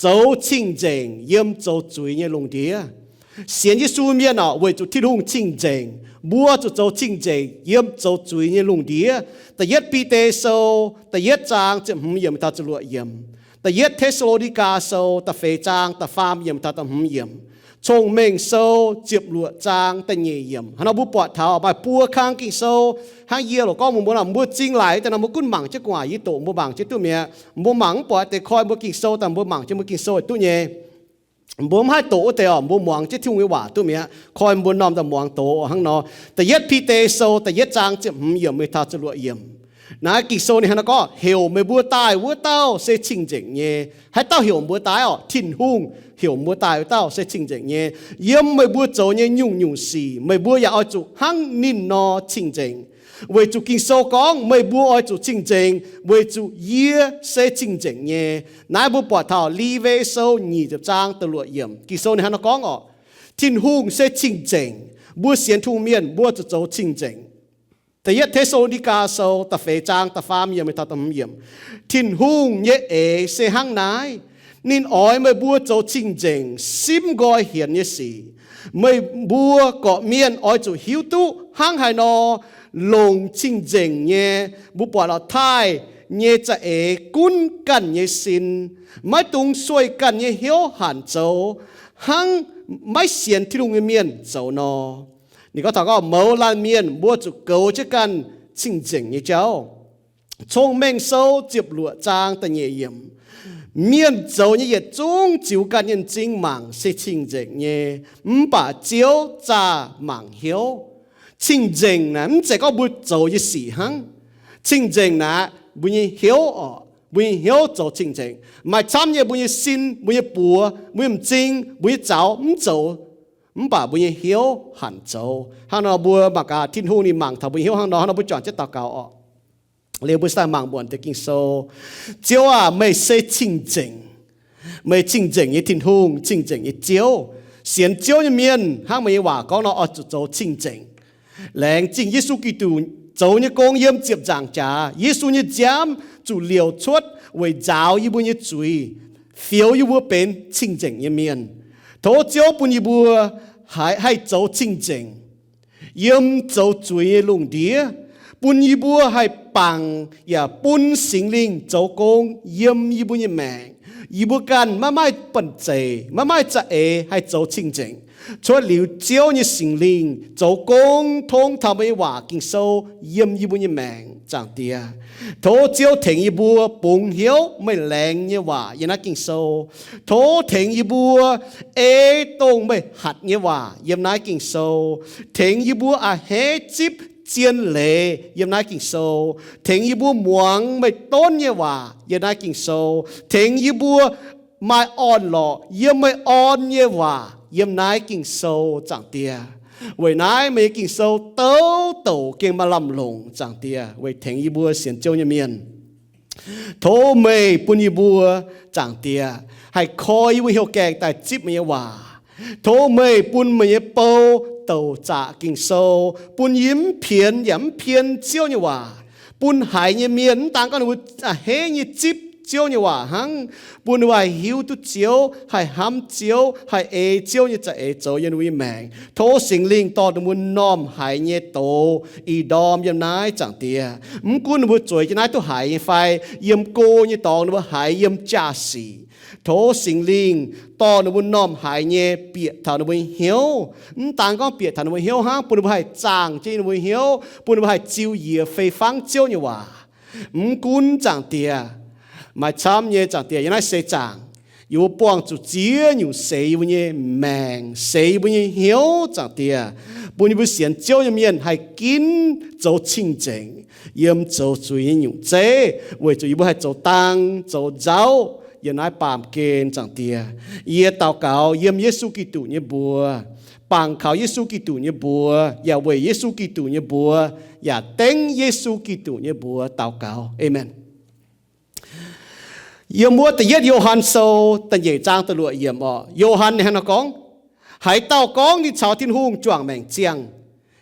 zoux cing-nzengc yiem zoux zuiz nyei lungh ndiev. Sienx Yesu mienh orqc, weic zuqc Tin-Hungh cing-nzengc, mbuo zuqc zoux cing-nzengc yiem zoux zuiz nyei lungh ndiev. Da'yietv Bide Sou da'yietv zaang ziepc hmz yiemc taux ziepc luoqc yiemc. Da'yietv Te^saa^lo^ni^gaa Sou da'feix zaang da'faam yiemc taux da'hmz yiemc. Cong-Mengh Sou ziepc luoqc zaang da'nyeic yiemc. Hnangv nor mbuo buatc taux maaih buo kang Ging-Sou, hnangv yie loc gorngv mbuox mbuo nor, mbuo zingh laaix daaih nor mbuo gunv mangc jienv gu'nguaaic yie doqc mbuo mangc jienv duqv mi'aqv. Mbuo mangc mv buatc deix koi mbuo Ging-Sou daaih mbuo mangc jienv mbuo Ging-Sou duqv nyei. Mbuo mv haih doqc wuov deix orqc, mbuo muangx jienv Tin-Hungh nyei waac duqv mi'aqv. Koi mbuo normh daaih muangx doqc hnangv nor. Da'yietv Bide Sou da'yietv zaang ziepc hmz yiemc mingh taux ziepc luoqc yiemc. Naaiv Ging-Sou ninh hnangv nor gorngv, heuc meih mbuo daaih wuov dauh se cing-nzengc nyei. Haaix dauh heuc mbuo daaih orqc? Tin-Hungh heuc mbuo daaih wuov dauh se cing-nzengc nyei. Yiem meih mbuo zoux nyei nyungc-nyungc sic meih mbuo yaac oix zuqc hnangv ninh nor cing-nzengc. Weic zuqc Ging-Sou gorngv, meih mbuo oix zuqc cing-nzengc weic zuqc yie se cing-nzengc nyei. Naaiv mbuo buatc taux Lewi Sou nyic ziepc zaang da'luoqc yiemc. Ging-Sou ninh hnangv nor gorngv orqc, Tin-Hungh se cing-nzengc. Mbuo sienx Tin-Hungh mienh mbuo zuqc zoux cing-nzengc. Da'yietv Te^saa^lo^ni^gaa Sou da'feix zaang da'faam yiemc mingh taux da'hmz yiemc. Tin-Hungh nyei eix se hnangv naaiv. Ninh oix meih mbuo zoux cing-nzengc, simv nqoi hienx nyei sic. Meih mbuo gorqv-mienh oix zuqc hiuv duqv hnangv haaix nor longc cing-nzengc nyei, mbuo buatc lorqc, taaih nyei za'eix gunv ganh nyei sin, maiv dungx sueih ganh nyei hnyouv hanc zoux, hnangv maiv sienx Tin-Hungh nyei mienh zoux nor. Ninh gorngv taux gorngv mouz laanh mienh mbuo zuqc goux jienv ganh cing-nzengc nyei jauv. Cong-Mengh Sou ziepc luoqc zaang da'nyeic yiemc. Mienh zoux nyei yietc zungv ziux ganh nyei m'zing mangc se cing-nzengc nyei, mv baac Ziouv zaah mangc hnyouv. Cing-nzengc naaic mv zeiz gorngv mbuo zoux nyei sic hnangv. Cing-nzengc naaic mbuo nyei hnyouv orqc, mbuo nyei hnyouv zoux cing-nzengc. Maaih camv nyei mbuo nyei sin, mbuo nyei buoz, mbuo nyei m'zing, mbuo nyei zaux mv zoux, mv baac mbuo nyei hnyouv hanc zoux. Hnangv nor mbuo mangc gaax Tin-Hungh ninh mangc taux mbuo nyei hnyouv hnangv nor, hnangv nor mbuo juangc jienv daux gaux orqc. Liuz mbuo daaih mangc muonc deix Ging-Sou. Ziouv aah, meih se cing-nzengc. Meih cing-nzengc nyei Tin-Hungh, cing-nzengc nyei Ziouv. Sienx Ziouv nyei mienh hnangv meih nyei waac gorngv nor oix zuqc zoux cing-nzengc. Laengz zingh Yesu Giduc zoux nyei gong yiem ziepc nzaangc jaax. Yesu nyei nziaamv zuqc liouc cuotv weic nzaaux yie mbuo nyei zuiz, fioux yie mbuo benx cing-nzengc nyei mienh. Tov Ziouv bun yie mbuo haih, haih zoux cing-nzengc yiem zoux zuiz nyei lungh ndiev, bun yie mbuo haih bangc yaac bun Singx Lingh zoux gong yiem yie mbuo nyei maengc. Yie mbuo ganh maiv maaih banh zeic, maiv maaih za'eix haih zoux cing-nzengc. Cuotv liuz Ziouv nyei Singx Lingh zoux gong tong taux meih nyei waac Ging-Sou yiem yie mbuo nyei maengc, Zaangc Diex. Tov Ziouv tengx yie mbuo bungx hnyouv meih laengz nyei waac yiem naaiv Ging-Sou. Tov tengx yie mbuo ei dongh meih hatc nyei waac yiem naaiv Ging-Sou. Tengx yie mbuo a'hneiv zipv zien leiz yiem naaiv Ging-Sou. Tengx yie mbuo muangx meih donv nyei waac yiem naaiv Ging-Sou. Tengx yie mbuo maaih orn-lorqc yiem meih orn nyei waac yiem naaiv Ging-Sou, Zaangc Diex. Weic naaiv meih nyei Ging-Sou douc douc gengh maaih lamh longc, Zaangc Diex, weic tengx yie mbuo sienx Ziouv nyei mienh. Tov meih bun yie mbuo, Zaangc Diex, haih koi yie mbuo hnyouv gaengh daaih zipv meih nyei waac. Tov meih bun meih nyei bou douc zaqc Ging-Sou, bun yie mv pienx yaac mv pien Ziouv nyei waac, bun haiz nyei mienh mv daan gorngv ninh mbuo a'hneiv nyei zipv Ziouv nyei waac hnangv, bun ninh mbuo haih hiuv duqv Ziouv, haih hnamv Ziouv, haih ei Ziouv nyei za'eix zoux yiem ninh mbuo nyei maengc. Tov Singx Lingh dorh ninh mbuo m'normh haiz nyei doz ih ndorm yiem naaiv, Zaangc Diex. Mv gunv ninh mbuo zueiz jienv naaiv duqv haiz nyei fai yiem go nyei dorngx ninh mbuo haiz yiem jaa-sic, tov Singx Lingh dorh ninh mbuo m'normh haiz nyei bieqc taux ninh mbuo nyei hnyouv. Mv daan gorngv bieqc taux ninh mbuo hnyouv hnangv, bun ninh mbuo haih zaangh jienv ninh mbuo hnyouv, bun ninh mbuo haih ziux njiec fei fangv Ziouv nyei waac. Mv gunv, Zaangc Diex, maaih camv nyei, Zaangc Diex, yiem naaiv seix zaangc yie mbuo buangh zuqc ziex nyungc seix yie mbuo nyei maengc, seix yie mbuo nyei hnyouv, Zaangc Diex, bun yie mbuo sienx Ziouv nyei mienh haih ginv zoux cing-nzengc yiem zoux zuiz nyei nyungc zeiv, weic zuqc yie mbuo haih zoux dang zoux nzauv yiem naaiv baamh gen, Zaangc Diex. Yie daux gaux yiem Yesu Giduc nyei mbuox, bangc kaux Yesu Giduc nyei mbuox, yaac weic Yesu Giduc nyei mbuox, yaac dengv Yesu Giduc nyei mbuox daux gaux. Aamen. Yiem wuov da'yietv Yo^han Sou da'nyeic zaang da'luoqc yiemc orqc, Yo^han ninh hnangv nor gorngv, haaix dauh gorngv ninh caux Tin-Hungh juangc maengc ziangh,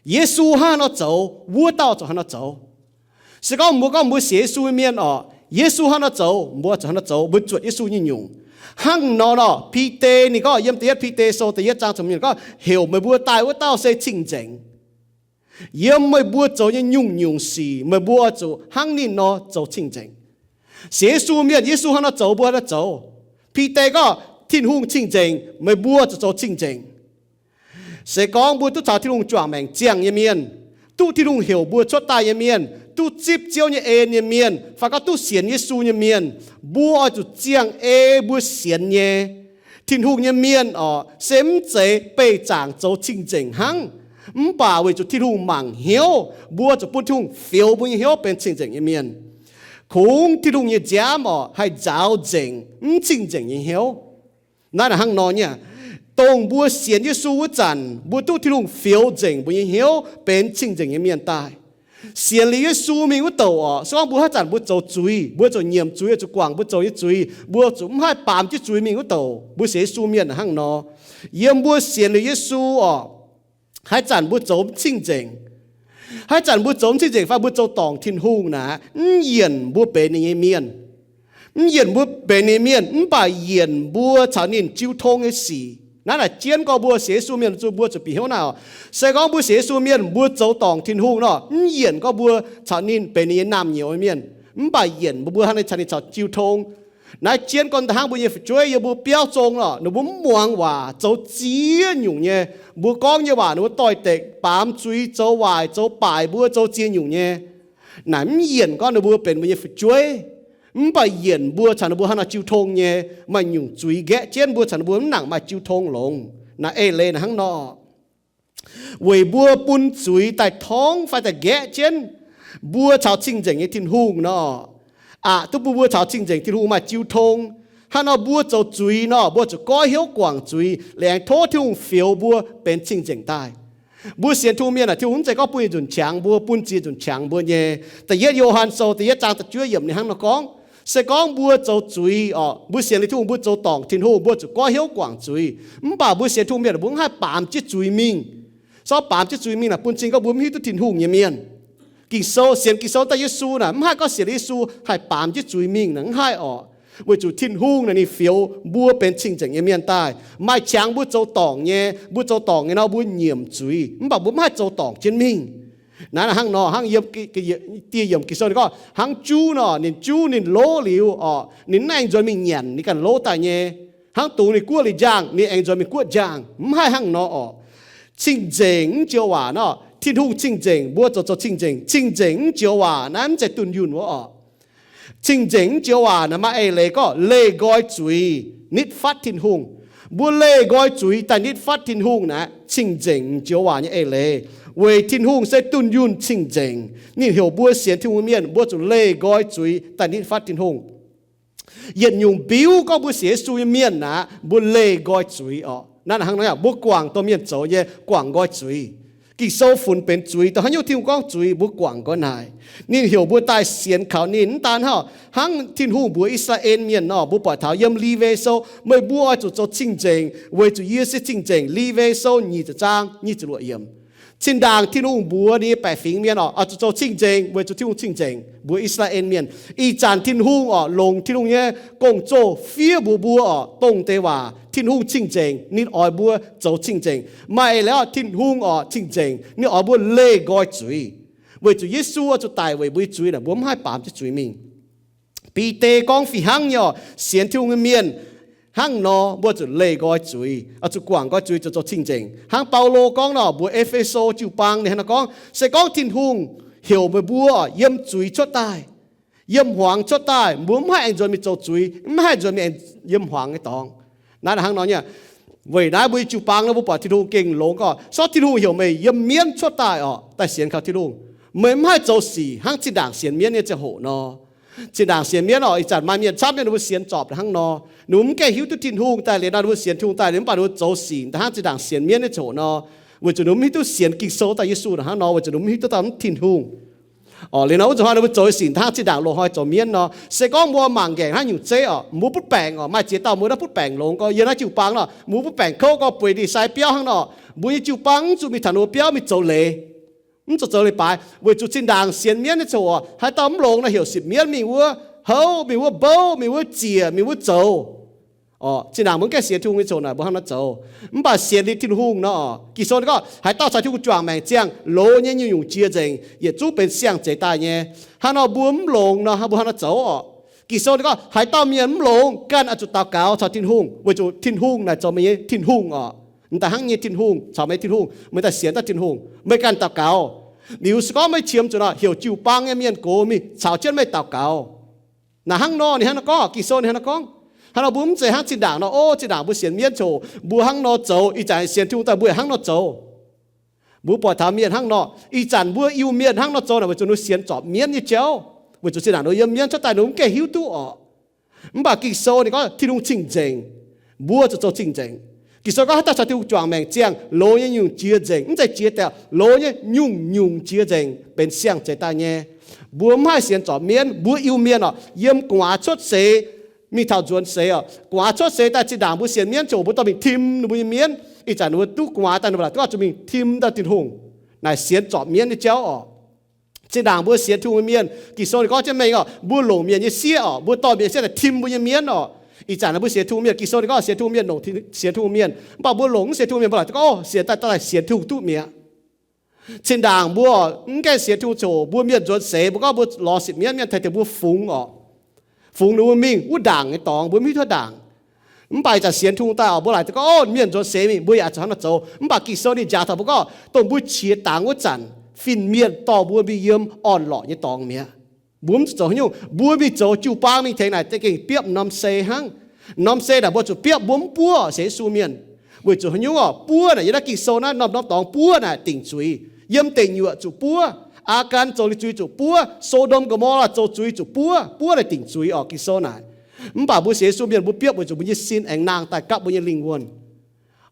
Yesu hnangv haaix nor zoux, wuov dauh zuqc hnangv haaix nor zoux. Se gorngv mbuo gorngv mbuo sienx Yesu nyei mienh orqc, Yesu hnangv haaix nor zoux mbuo zuqc hnangv haaix nor zoux, mbuo zuotc Yesu nyei nyungc. Hnangv nor nor, Bide ninh gorngv yiem da'yietv Bide sou da'yietv zaang ziepc hmz gorngv, heuc meih mbuo daaih wuov dauh se cing-nzengc. Yiem meih mbuo zoux nyei nyungc-nyungc sic, meih mbuo oix zuqc hnangv ninh nor zoux cing-nzengc. Sienx Yesu mienh, Yesu hnangv nor zoux, mbuo hnangv nor zoux. Bide gorngv, Tin-Hungh cing-nzengc, meih mbuo zuqc zoux cing-nzengc. Se gorngv mbuo duqv caux Tin-Hungh juangc maengc ziangh nyei mienh, duqv Tin-Hungh heuc mbuo cuotv daaih nyei mienh, duqv zipv Ziouv nyei en nyei mienh, fai gorngv duqv sienx Yesu nyei mienh, mbuo oix zuqc ziangh ei mbuo sienx nyei Tin-Hungh nyei mienh oc, se mv zeiz beih zaangc zoux cing-nzengc hnangv. Mv baac weic zuqc Tin-Hungh mangc hnyouv, mbuo zuqc bun Tin-Hungh fioux mbuo nyei hnyouv benx cing-nzengc nyei mienh. Kungx Tin-Hungh nyei nziaamv oc haih nzaaux nzengc mv cing-nzengc nyei hnyouv. Naaiv hnangv nor nyei aqv. Dongh mbuo sienx Yesu wuov zanc, mbuo duqv Tin-Hungh fioux nzengc mbuo nyei hnyouv benx cing-nzengc nyei mienh daaih. Sienx liuz Yesu mingh wuov douc oc, se gorngv mbuo haaix zanc mbuo zoux zuiz, mbuo zuqc nyiemc zuiz, zuqc guangc mbuo zoux nyei zuiz, mbuo zuqc mv haih baamz jienv zuiz mingh wuov douc, mbuo sienx Yesu mienh hnangv nor. Yiem mbuo sienx liuz Yesu oc, haaix zanc mbuo zoux mv cing-nzengc, haaix zanc mbuo zoux mv cing-nzengc fai mbuo zoux dorngc Tin-Hungh naaic, mv yienc mbuo benx ninh nyei mienh. Mv yienc mbuo benx ninh nyei mienh, mv baac yienc mbuo caux ninh jiu tong nyei sic. Naaiv naaic jienv gorngv mbuo sienx Yesu mienh zuqc mbuo zuqc bieqc hnyouv naaiv oc. Se gorngv mbuo sienx Yesu mienh, mbuo zoux dorngc Tin-Hungh nor, mv yienc gorngv mbuo caux ninh benx ninh nyei naamh nyouz mienh, mv baac yienc mbuo hnangv ninh caux ninh caux jiu tong. Naaiv jienv gorngv hnangv mbuo nyei fu'jueiv yiem mbuo biauv zong nor, ninh mbuo mv muangx waac, zoux ziex nyungc nyei, mbuo gorngv nyei waac ninh mbuo doix-dekc, baamz zuiz, zoux waaic, zoux baaic mbuo, zoux ziex nyungc nyei. Naaic mv yienc gorngv ninh mbuo benx mbuo nyei fu'jueiv, mv baac yienc mbuo caux ninh mbuo hnangv nor jiu tong nyei. Maaih nyungc zuiz nqaeqv jienv mbuo caux ninh mbuo mv nangc maaih jiu tong longx. Naaiv eix leiz naaic hnangv nor. Weic mbuo bun zuiz daaih torngv fai daaih nqaeqv jienv mbuo caux cing-nzengc nyei Tin-Hungh nor, aqc duqv bun mbuo caux cing-nzengc Tin-Hungh maaih jiu tong. Hnangv nor mbuo zoux zuiz nor, mbuo zuqc goiv hnyouv guangc zuiz, laengz tov Tin-Hungh fioux mbuo benx cing-nzengc daaih. Mbuo sienx Tin-Hungh mienh aah, Tin-Hungh mv zeiz gorngv bun yietc nzunc qangx mbuo, bun ziex nzunc qangx mbuo nyei. Da'yietv Yo^han Sou da'yietv zaang da'juov yiemc ninh hnangv nor gorngv, se gorngv mbuo zoux zuiz oc, mbuo sienx liuz Tin-Hungh mbuo zoux dorngc Tin-Hungh, mbuo zuqc goiv hnyouv guangc zuiz. Mv baac mbuo sienx Tin-Hungh mienh mbuo mv haih baamz jienv zuiz mingh. Sortv baamz jienv zuiz mingh naaic bun cing gorngv mbuo mv hiuv duqv Tin-Hungh nyei mienh. Ging-Sou, sienx Ging-Sou daaih Yesu naaic mv haih gorngv sienx Yesu haih baamz jienv zuiz mingh naaic, mv haih oc. Weic zuqc Tin-Hungh naaic ninh fioux mbuo benx cing-nzengc nyei mienh daaih, maaih qangx mbuo zoux dorngc nyei. Mbuo zoux dorngc nyei nor mbuo nyiemc zuiz, mv baac mbuo mv haih zoux dorngc jienv mingh. Naaiv hnangv nor, hnangv yiem dieh yiemc Ging-Sou ninh gorngv, hnangv juv nor, ninh juv ninh lov liuz oc, ninh mv aengx nzuonx mingh nyanc, ninh ganh lov daaih nyei. Hnangv dungx ninh guoqv liuz njang, ninh aengx nzuonx mingh guoqv njang. Mv haih hnangv nor oc. Cing-nzengc mv joux waac nor, Tin-Hungh cing-nzengc, mbuo zoux zoux cing-nzengc. Cing-nzengc mv joux waac naaiv mv zeiz dunh yunh wuov oc. Cing-nzengc mv joux waac naaic maaih eix leiz gorngv leih nqoi zuiz nitv fatv Tin-Hungh. Mbuo leih nqoi zuiz daaih nitv fatv Tin-Hungh naaic cing-nzengc mv joux waac nyei eix leiz. Weic Tin-Hungh se dunh yunh cing-nzengc. Ninh heuc mbuo sienx Tin-Hungh mienh mbuo zuqc leih nqoi zuiz daaih nitv fatv Tin-Hungh. Yietc nyungc mbiuv gorngv mbuo sienx Yesu nyei mienh aqv, mbuo leih nqoi zuiz oc. Naaiv hnangv nor, mbuo guangc dongh mienh zoux nyei, guangc nqoi zuiz. Ging-Sou funx benx zuiz, dongh haaix nyungc Tin-Hungh gorngv zuiz, mbuo guangc nqoi naaic. Ninh heuc mbuo daaih sienx kaux ninh. Mv daan hnangv, hnangv Tin-Hungh mbuox I^saa^laa^en Mienh nor, mbuo buatc taux yiem Liwe Sou, meih mbuo oix zuqc zoux cing-nzengc, weic zuqc yie se cing-nzengc. Liwe Sou nyic ziepc zaang nyic ziepc luoqc yiemc. Zinh ndaangc Tin-Hungh mbuox ninh nyei baeqc fingx mienh oc, oix zuqc zoux cing-nzengc weic zuqc Tin-Hungh cing-nzengc, mbuox I^saa^laa^en Mienh. Ih zanc Tin-Hungh oc, longc Tin-Hungh nyei gong-zoh fiev mbuox mbuo oc, dongh deix waac Tin-Hungh cing-nzengc, ninh oix mbuo zoux cing-nzengc. Maaih eix leiz oc, Tin-Hungh oc cing-nzengc, ninh oix mbuo leih nqoi zuiz, weic zuqc Yesu oix zuqc daic weic mbuo nyei zuiz naaic, mbuo mv haih baamz jienv zuiz mingh. Bide gorngv fih hnangv nyei oc, sienx Tin-Hungh nyei mienh hnangv nor, mbuo zuqc leih nqoi zuiz, oix zuqc guangc nqoi zuiz, zuqc zoux cing-nzengc. Hnangv Baulo gorngv nor, mbuox E^fe^so jiu-baang ninh hnangv nor gorngv, se gorngv Tin-Hungh heuc meih mbuo yiem zuiz cuotv daaih, yiem hmuangx cuotv daaih, mbuo mv haih aengx nzuonx mingh zoux zuiz, mv haih nzuonx mingh aengx yiem hmuangx nyei dorngx. Naaiv hnangv nor nyei. Weic naaiv mbuo nyei jiu-baang nor, mbuo buatc Tin-Hungh gengh longx gorngv, se gorngv Tin-Hungh heuc meih yiem mienv cuotv daaih oc, daaih sienx kaux Tin-Hungh, meih mv haih zoux sic hnangv zinh ndaangc sienx mienv nyei ziangh hoc nor. Zinh ndaangc sienx mienv oc, ih zanc maaih mienh camv mienh ninh mbuo sienx zorpc hnangv nor, ninh mbuo mv gaengh hiuv duqv Tin-Hungh daaih liuz nor, ninh mbuo sienx Tin-Hungh daaih liuz, mv baac ninh mbuo zoux sic daaih hnangv zinh ndaangc sienx mienv nyei ziangh hoc nor, weic zuqc ninh mbuo mv hiuv duqv sienx Ging-Sou daaih Yesu hnangv nor, weic zuqc ninh mbuo mv hiuv duqv dauh mv Tin-Hungh. Oc, liuz nor wuov nzunc hnoi ninh mbuo zoux sic daaih hnangv zinh ndaangc loz-hnoi zoux mienv nor. Se gorngv mbuo mangc nqaengc hnangv nyungc zeiv oc, mbuo butv baengc oc, maaih ziex dauh mbuo naaiv butv baengc longx gorx, yiem naaiv jiu-baang nor, mbuo butv baengc kouv gorx, bueix ndie-sai biauv hnangv nor, mbuo nyei jiu-baang mv zuqc mingh taux ninh mbuo biauv mingh zoux leiz, mv zuqc zoux leiz-baaix, weic zuqc zinh ndaangc sienx mienv nyei ziangh hoc, haaix dauh mv longx nor heuc sipv mienv mingh wuov houv, mingh wuov mbouv, mingh wuov ziec, mingh wuov zoux. Zinh ndaangc mbuo mv gaengh sienx Tin-Hungh nyei ziangh hoc naaic, mbuo hnangv nor zoux. Mv baac sienx liuz Tin-Hungh nor, Ging-Sou ninh gorngv haaix dauh caux Tin-Hungh juangc maengc ziangh, loz nyei nyungc-nyungc jiex nzengc, yietc zungv benx siang-zeix daaih nyei. Hnangv nor mbuo mv longx nor, mbuo hnangv nor zoux oc. Ging-Sou ninh gorngv haaix dauh mienh mv longx, ganh oix zuqc daux gaux caux Tin-Hungh, weic zuqc Tin-Hungh naaic zoux meih nyei Tin-Hungh oc. M'daaih hnangv nyei Tin-Hungh caux meih Tin-Hungh, meih daaih sienx daaih Tin-Hungh, meih ganh daux gaux. Liuz se gorngv meih qiemx zuqc nor, heuc jiu-baang nyei mienh gox mingh caux jienv meih daux gaux. Naaic hnangv nor ninh hnangv nor gorngv, Ging-Sou ninh hnangv nor gorngv. Hnangv nor mbuo mv zeiz hnangv zinh ndaangc nor, o, zinh ndaangc mbuo sienx mienv ziangh hoc mbuo hnangv nor zoux, ih zanc sienx Tin-Hungh daaih mbuo yaac hnangv nor zoux. Mbuo buatc taux mienh hnangv nor, ih zanc mbuo Iu-Mienh hnangv nor zoux naaic weic zuqc ninh sienx zorpc mienv nyei jauv, weic zuqc zinh ndaangc ninh yiem mienv cuotv daaih ninh mv gaengh hiuv duqv oc. Mv baac Ging-Sou ninh gorngv Tin-Hungh cing-nzengc, mbuo zuqc zoux cing-nzengc. Ging-Sou gorngv haaix dauh caux Tin-Hungh juangc maengc ziangh, loz nyei nyungc jiex nzengc, mv zeiz jiex daaih, loz nyei nyungc-nyungc jiex nzengc, benx siang-zeix daaih nyei. Mbuo mv haih sienx zorpc mienv, mbuo Iu-Mienh oc, yiem gu'nguaaz cuotv seix mingh taux nzuonx seix oc, gu'nguaaz cuotv seix daaih zinh ndaangc mbuo sienx mienv ziangh hoc mbuo dorh mingh tim ninh mbuo nyei mienv, ih zanc ninh mbuo duqv gu'nguaaz daaih ninh mbuo laaic duqv oix zuqc mingh tim daaih Tin-Hungh. Naaic sienx zorpc mienv nyei jauv oc. Zinh ndaangc mbuo sienx Tin-Hungh nyei mienh, Ging-Sou ninh gorngv jienv mengh oc, mbuo longc mienh nyei sieqv oc, mbuo dorh mienh sieqv daaih tim mbuo nyei mienv oc. Ih zanc naaic mbuo sienx Tin-Hungh mienh, Ging-Sou ninh gorngv sienx Tin-Hungh mienh longc sienx Tin-Hungh mienh, mv baac mbuo longc mv sienx Tin-Hungh mienh mbuo laaic duqv gorngv, o, sienx daaih daaih sienx Tin-Hungh duqv mi'aqv. Zinh ndaangc mbuo mv gaengh sienx Tin-Hungh ziangh hoc mbuo mienh nzuonx seix mbuo gorngv mbuo lorz sipc mienv, mienh tengx tengx mbuo fungx oc, fungx ninh mbuo mingh wuov ndaangc nyei dorngx, mbuo mv hiuv duqv ndaangc. Mv baac ih zanc sienx Tin-Hungh daaih oc, mbuo laaic duqv gorngv, o, mienh nzuonx seix mingh mbuo yaac zuqc hnangv nor zoux. Mv baac Ging-Sou ninh njaaux taux mbuo gorngv dongh mbuo qiex dangx wuov zanc fin-mienh dorh mbuo mingh yiem orn-lorqc nyei dorngx mi'aqv. Mbuo mv zuqc zoux haaix nyungc, mbuo mingh zoux jiu-baang mingh tengx naaic za'gengh biopv norm sei hnangv. Norm sei naaic mbuo zuqc biopv, mbuo mv buov sienx Yesu mienh. Weic zuqc haaix nyungc oc, buov naaic yiem naaiv Ging-Sou naaiv norm-norm dorngx buov naaic dingc zuiz. Yiem deic nyuoqc zuqc buov, Aa^gan zoux liuz zuiz zuqc buov, So^ndom Go^mo^laa zoux zuiz zuqc buov, buov naaic dingc zuiz oc, Ging-Sou naaic. Mv baac mbuo sienx Yesu mienh mbuo biopv weic zuqc mbuo nyei sin aengx nangh daaih gapv mbuo nyei lingh wuonh.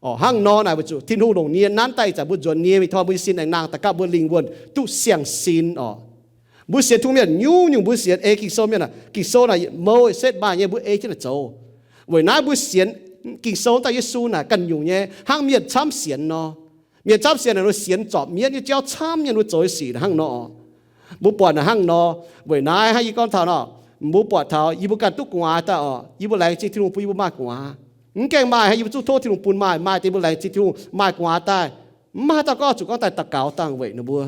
Oc, hnangv nor naaic weic zuqc Tin-Hungh longc nie nanv daaih ih zanc mbuo nzuonx nie mingh tov mbuo nyei sin aengx nangh daaih gapv mbuo lingh wuonh duqv siang-sin oc. Mbuo sienx Tin-Hungh mienh nyungc-nyungc mbuo sienx ei Ging-Sou mienh aah, Ging-Sou naaic mouz setv maaih nyei mbuo ei jienv naaic zoux. Weic naaiv mbuo sienx Ging-Sou daaih Yesu naaic ganh nyungc nyei hnangv mienh camv sienx nor. Mienh camv sienx naaic ninh sienx zorpc mienv nyei jauv camv nyei, ninh mbuo zoux nyei sic hnangv nor. Mbuo buatc naaic hnangv nor, weic naaiv hnangv yie gorngv taux nor, mbuo buatc taux yie mbuo ganh duqv gu'nguaaz daaih oc, yie mbuo laengz zingh Tin-Hungh bun yie mbuo maaih gu'nguaaz. Mv gaengh maaih hnangv yie mbuo zungv tov Tin-Hungh bun maaih, maaih deix mbuo laengz zingh Tin-Hungh maaih gu'nguaaz daaih, mv maaih haaix dauh gorngv zuqc gorngv daaih daux gaux dangh weic ninh mbuo.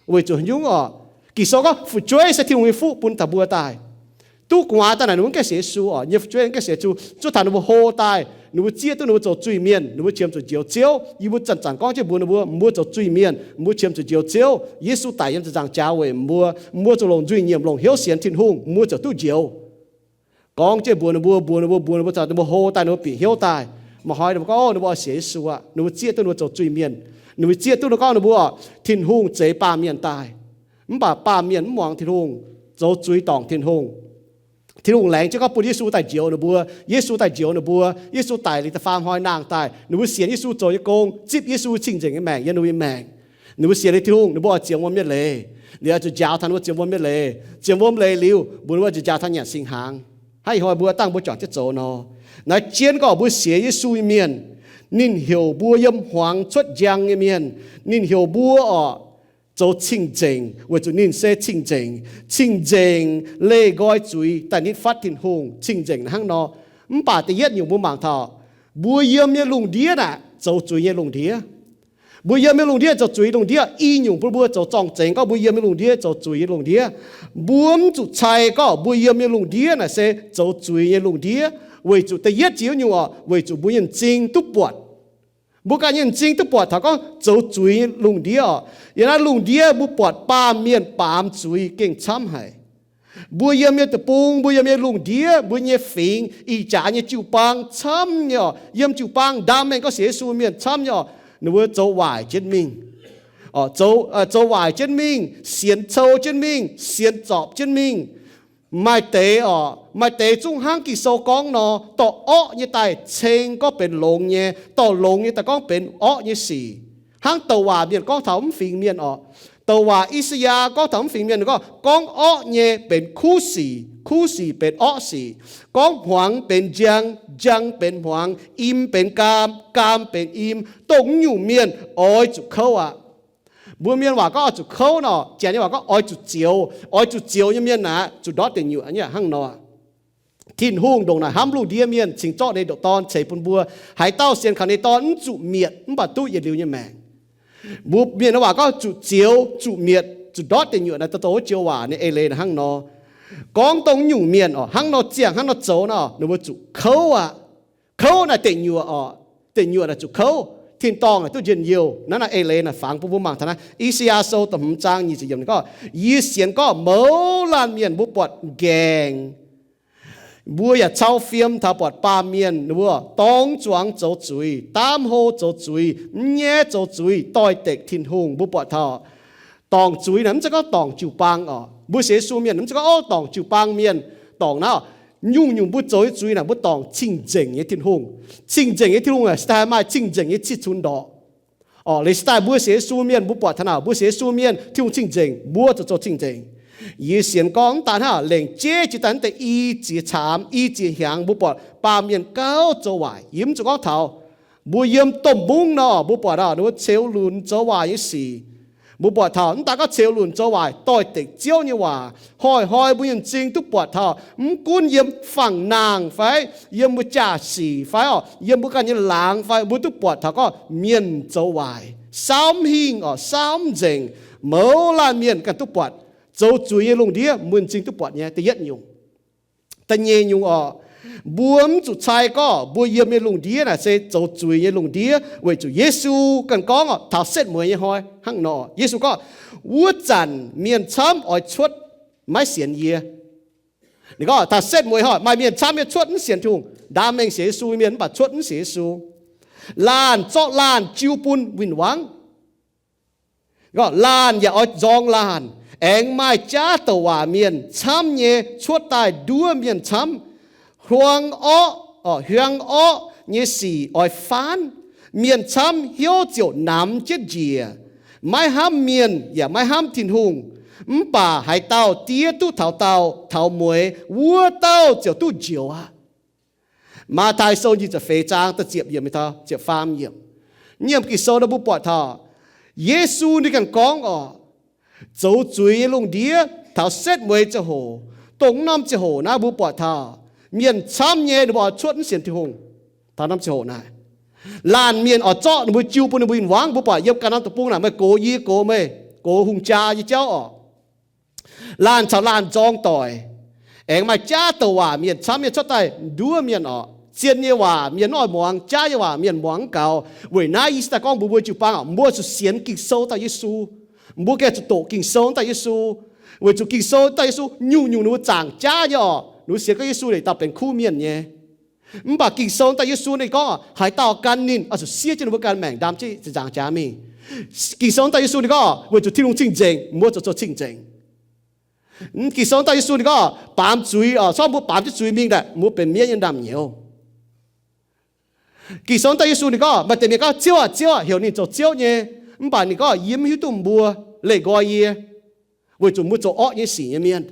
Weic zuqc haaix nyungc oc, Ging-Sou gorngv fu'jueiv se Tin-Hungh nyei fuqv bun taux mbuo daaih. Duqv gu'nguaaz daaih naaic ninh mbuo mv gaengh sienx Yesu oc, nyei fu'jueiv mv gaengh sienx Yesu, zuov taux ninh mbuo hlo daaih, ninh mbuo zieqv duqv ninh mbuo zoux zuiz-mienh, ninh mbuo qiemx zuqc njoux Ziouv. Yie mbuo zanc-zanc gorngv jienv mbuox ninh mbuo, mbuo zoux zuiz-mienh, mbuo qiemx zuqc njoux Ziouv. Yesu daic yiem ziepc nzaangc jaax weic mbuo, mbuo zuqc longc nzuih nyiemc, longc hnyouv sienx Tin-Hungh, mbuo ziouc duqv njoux. Gorngv jienv mbuox ninh mbuo, mbuox ninh mbuo, mbuox ninh mbuo, ninh mbuo hlo daaih, ninh mbuo bieqc hnyouv daaih. Maaih hnoi ninh mbuo gorngv, o, ninh mbuo oix sienx Yesu aqv. Ninh mbuo zieqv duqv ninh mbuo zoux zuiz-mienh. Ninh mbuo zieqv duqv ninh gorngv ninh mbuo, Tin-Hungh zeix baamh mienh daaih. Mv baac baamh mienh mv muangx Tin-Hungh, zoux zuiz dorngc Tin-Hungh. Tin-Hungh laengz jienv gorngv bun Yesu daaih njoux ninh mbuo. Yesu daaih njoux ninh mbuo. Yesu daic liuz da'faam hnoi nangh daaih. Ninh mbuo sienx Yesu zoux nyei gong, zipv Yesu cing-nzengc nyei maengc yiem ninh mbuo nyei maengc. Ninh mbuo sienx liuz Tin-Hungh, ninh mbuo oix zienx wuom nyei leiz. Liuz oix zuqc njaaux taux ninh mbuo zienx wuom nyei leiz. Zienx wuom leiz liuz, mbuo, ninh mbuo zuqc njaaux taux nyanc singx hnaangx. Hnangv ih hnoi mbuo dangh mbuo juangc jienv zoux nor, naaiv jienv gorngv mbuo sienx Yesu nyei mienh, ninh heuc mbuo yiem hmuangx cuotv njang nyei mienh. Ninh heuc mbuo oc, zoux cing-nzengc, weic zuqc ninh se cing-nzengc. Cing-nzengc leih nqoi zuiz daaih nitv fatv Tin-Hungh. Cing-nzengc hnangv nor. Mv baac da'yietv nyungc mbuo mangc taux, mbuo yiem nyei lungh ndiev naaic zoux zuiz nyei lungh ndiev. Mbuo yiem nyei lungh ndiev zoux zuiz lungh ndiev. I nyungc bun mbuo zoux zorng-zengx gorngv mbuo yiem nyei lungh ndiev zoux zuiz nyei lungh ndiev. Mbuo mv zuqc cai gorngv mbuo yiem nyei lungh ndiev naaic se zoux zuiz nyei lungh ndiev, weic zuqc da'yietv ziux nyungc oc, weic zuqc mbuo nyei m'zing duqv buatc. Mbuo ganh nyei m'zing duqv buatc taux gorngv zoux zuiz nyei lungh ndiev oc. Yiem naaiv lungh ndiev mbuo buatc baamh mienh baamz zuiz gengh camv haic. Mbuo yiem nyei deic-bung, mbuo yiem nyei lungh ndiev, mbuo nyei fingx, ih jaax nyei jiu-baang camv nyei oc. Yiem jiu-baang ndaam mengh gorngv sienx Yesu mienh camv nyei oc. Ninh mbuo zoux waaic jienv mingh. Zoux, zoux waaic jienv mingh, sienx cou jienv mingh, sienx zorpc jienv mingh. Maaih deix oc, maaih deix zungv hnangv Ging-Sou gorngv nor, dorh orqv nyei daaih ceng gorngv benx longx nyei, dorh longx nyei daaih gorngv benx orqv nyei sic. Hnangv douc waac mienh gorngv taux mv fingx mienh oc. Douc waac I^saa^yaa gorngv taux mv fingx mienh gorngv, gorngv orqv nyei benx kuv sic, kuv sic benx orqv sic. Gorngv hmuangx benx njang, njang benx hmuangx, im benx gaam, gaam benx im. Dongh nyungc mienh oix zuqc kouv aqv. Mbuo mienh waac gorngv oix zuqc kouv nor, janx nyei waac gorngv oix zuqc zioux. Oix zuqc zioux nyei mienh naaic zuqc ndortv deic nyuoqc nyei hnangv nor. Tin-Hungh ndongc naaic hnamv lungh ndiev mienh cingx zorqv ninh nyei ndoqc Dorn ceix bun mbuo. Haaix dauh sienx kaux ninh nyei Dorn mv zuqc mietc mv baac duqv yietc liuz nyei maengc. Mbuo mienh nyei waac gorngv zuqc zioux, zuqc mietc, zuqc ndortv deic nyuoqc naaiv, dongh wuov joux waac nyei eix leiz naaiv hnangv nor. Gorngv dongh nyungc mienh oc, hnangv nor ziangh, hnangv nor zoux nor, ninh mbuo zuqc kouv aqv. Kouv naaic deic nyuoqc oc. Deic nyuoqc naaic zuqc kouv, tin-dorngh naaic duqv njien-youh. Naaiv naaic eix leiz naaic fangx bun mbuo mangc taux naaiv. I^saa^yaa Sou da'hmz zaang nyic ziepc yiemc ninh gorngv, yie sienx gorngv mouz laanh mienh mbuo buatc nqaengc, mbuo yaac cau fiem taux buatc baamh mienh ninh mbuo dorng zuangx zoux zuiz, daamv hlo zoux zuiz, mv nyaiv zoux zuiz, doix-dekc Tin-Hungh. Mbuo buatc taux dorngc zuiz naaic mv zeiz gorngv dorngc jiu-baang oc. Mbuo sienx Yesu mienh mv zeiz gorngv, ov, dorngc jiu-baang mienh, dorngc naaiv, nyungc-nyungc mbuo zoux nyei zuiz naaic mbuo dorngc cing-nzengc nyei Tin-Hungh. Cing-nzengc nyei Tin-Hungh aeqv, se daaih maaih cing-nzengc nyei cih cunx ndorqc oc. Liuz se daaih mbuo sienx Yesu mienh mbuo buatc taux naaic, mbuo sienx Yesu mienh Tin-Hungh cing-nzengc, mbuo zuqc zoux cingh nzengc. Yie sienx gorngv mv daaih hnangv lengc jeiv jiex daaih naaiv deix i ziex caamx, i ziex hnyangx mbuo buatc baamh mienh gauh zoux waaic. Yie mv zuqc gorngv taux mbuo yiem domh mungv nor, mbuo buatc ninh mbuo ceux lunx zoux waaic nyei sic. Mbuo buatc taux mv daaih gorngv ceux lunx zoux waaic, doix-dekc Ziouv nyei waac, hnoi-hnoi mbuo nyei m'zing duqv buatc taux, mv gunv yiem fangx-nangh fai yiem mbuo jaa-sic fai oc, yiem mbuo ganh nyei laangz fai, mbuo duqv buatc taux gorngv mienh zoux waaic, saauv mv hingh oc, saauv mv nzengc. Mouz laanh mienh ganh duqv buatc. Zoux zuiz nyei lungh ndiev mbuo m'zing duqv buatc nyei, da'yietv nyungc. Da'nyeic nyungc oc, mbuo mv zuqc cai gorngv mbuo yiem nyei lungh ndiev naaic se zoux zuiz nyei lungh ndiev, weic zuqc Yesu ganh gorngv oc, taux setv mueiz nyei hnoi hnangv nor, Yesu gorngv, wuov zanc mienh camv oix cuotv maiv sienx yie. Ninh gorngv taux setv mueiz hnoi maaih mienh camv nyei cuotv mv sienx Tin-Hungh. Ndaam mengh sienx Yesu nyei mienh mv baac cuotv mv sienx Yesu. Laanh zorqv laanh jiu bun win-wangv. Laanh yaac oix nzorng laanh. Aengx maaih jaav douc waac mienh camv nyei cuotv daaih nduov mienh camv. Huang orqv, hiuang orqv nyei sic oix faanv. Mienh camv hnyouv ziouc namx jienv njiec, maiv hnamv mienh yaac maiv hnamv Tin-Hungh. Mv baac haaix dauh diev duqv taux daauh taux mueiz, wuov dauh ziouc duqv njoux aqv. Matv^taai Sou nyic ziepc feix zaang da'ziepc yiemc, ziepc faam yiemc. Yiem Ging-Sou naaiv mbuo buatc taux Yesu ninh ganh gorngv oc, zoux zuiz nyei lungh ndiev taux setv mueiz ziangh hoc, dongh norm ziangh hoc naaiv mbuo buatc taux mienh camv nyei ninh mbuo oix cuotv mv sienx Tin-Hungh. Taux norm ziangh hoc naaiv, laanh mienh oix zorqv ninh mbuo jiu bun ninh mbuo win-wangv. Mbuo buatc yiem ganh norm deic-bung naaic meih gox yie gox meih, gox hungh jaa nyei jauv oc. Laanh caux laanh nzorng doic. Aengx maaih jaav douc waac mienh camv nyei cuotv daaih nduov mienh oc. Zien nyei waac mienh mv oix muangx, jaav nyei waac mienh muangx mv gaux. Weic naaiv yie se daaih gorngv mbuox mbuo jiu-baang oc, mbuo zuqc sienx Ging-Sou daaih Yesu. Mbuo gengh zuqc doqc Ging-Sou daaih Yesu. Weic zuqc Ging-Sou daaih Yesu nyungc-nyungc ninh mbuo zaangc jaav nyei oc. Ninh mbuo sienx gorngv Yesu ninh dauh benx kuv mienh nyei. Mv baac Ging-Sou daaih Yesu ninh gorngv haaix dauh gan ninh oix zuqc siev jienv ninh mbuo ganh maengc, ndaam jienv zaangc jaax mingh. Ging-Sou daaih Yesu ninh gorngv weic zuqc Tin-Hungh cing-nzengc, mbuo zuqc zoux cing-nzengc. Ging-Sou daaih Yesu ninh gorngv baamz zuiz oc, corc mbuo baamz jienv zuiz mingh daaih mbuo benx mienv nyei ndaamv-nyouz. Ging-Sou daaih Yesu ninh gorngv maaih deix mienh gorngv, Ziouv aah, Ziouv aah, heuc ninh zoux Ziouv nyei, mv baac ninh gorngv, Yie mv hiuv duqv mbuo. Leih nqoi yie, weic zuqc mbuo zoux orqv nyei sic nyei mienh.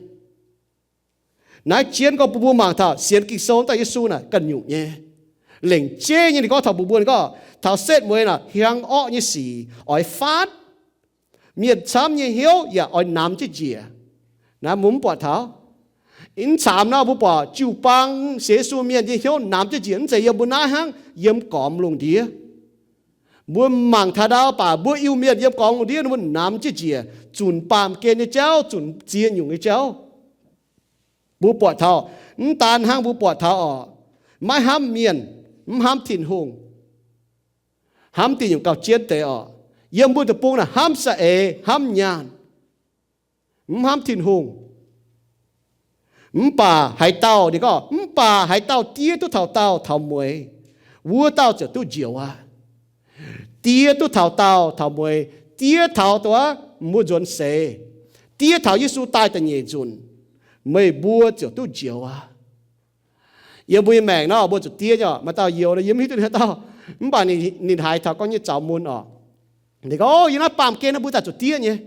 Naaiv jienv gorngv bun mbuo mangc taux sienx Ging-Sou daaih Yesu naaic ganh nyungc nyei. Lengc jeiv nyei ninh gorngv taux mbuox mbuo, ninh gorngv taux setv mueiz naaic hiuang orqv nyei sic oix faanv. Mienh camv nyei hnyouv yaac oix namx jienv njiec. Naaiv mbuo mv buatc taux. Mv caamx nor mbuo buatc jiu-baang sienx Yesu mienh nyei hnyouv namx jienv njiec mv zeiz yiem mbuo naaiv hnangv, yiem gormx lungh ndiev. Mbuo mangc taux ndau baac mbuo Iu-Mienh yiem gormx lungh ndiev ninh mbuo namx jienv njiec, zunc baamh gen nyei jauv, zunc ziex nyungc nyei jauv. Mbuo buatc taux, mv daan hnangv mbuo buatc taux oc, maiv hnamv mienh, mv hnamv Tin-Hungh, hnamv diuh nyungc gauh jienv deix oc. Yiem mbuo deic-bung naaic hnamv saeng-eix, hnamv nyaanh, mv hnamv Tin-Hungh. Mv baac haaix dauh, ninh gorngv, mv baac haaix dauh diev duqv taux daauh taux mueiz, wuov dauh ziouc duqv njoux aqv. Diev duqv taux daauh taux mueiz, diev taux dongh wuov mbuo nzuonx seix, diev taux Yesu daaih da'nyeic nzunc, meih mbuo ziouc duqv njoux aqv. Yiem mbuo nyei maengc nor mbuo zuqc diev nyei oc. Maaih dauh youz nor, yie mv hiuv duqv ninh haaix dauh, mv baac ninh haiz taux gorngv nyei zaux mun oc. Ninh gorngv, yiem naaiv baamh gen naaiv mbuo daaih zuqc diev nyei.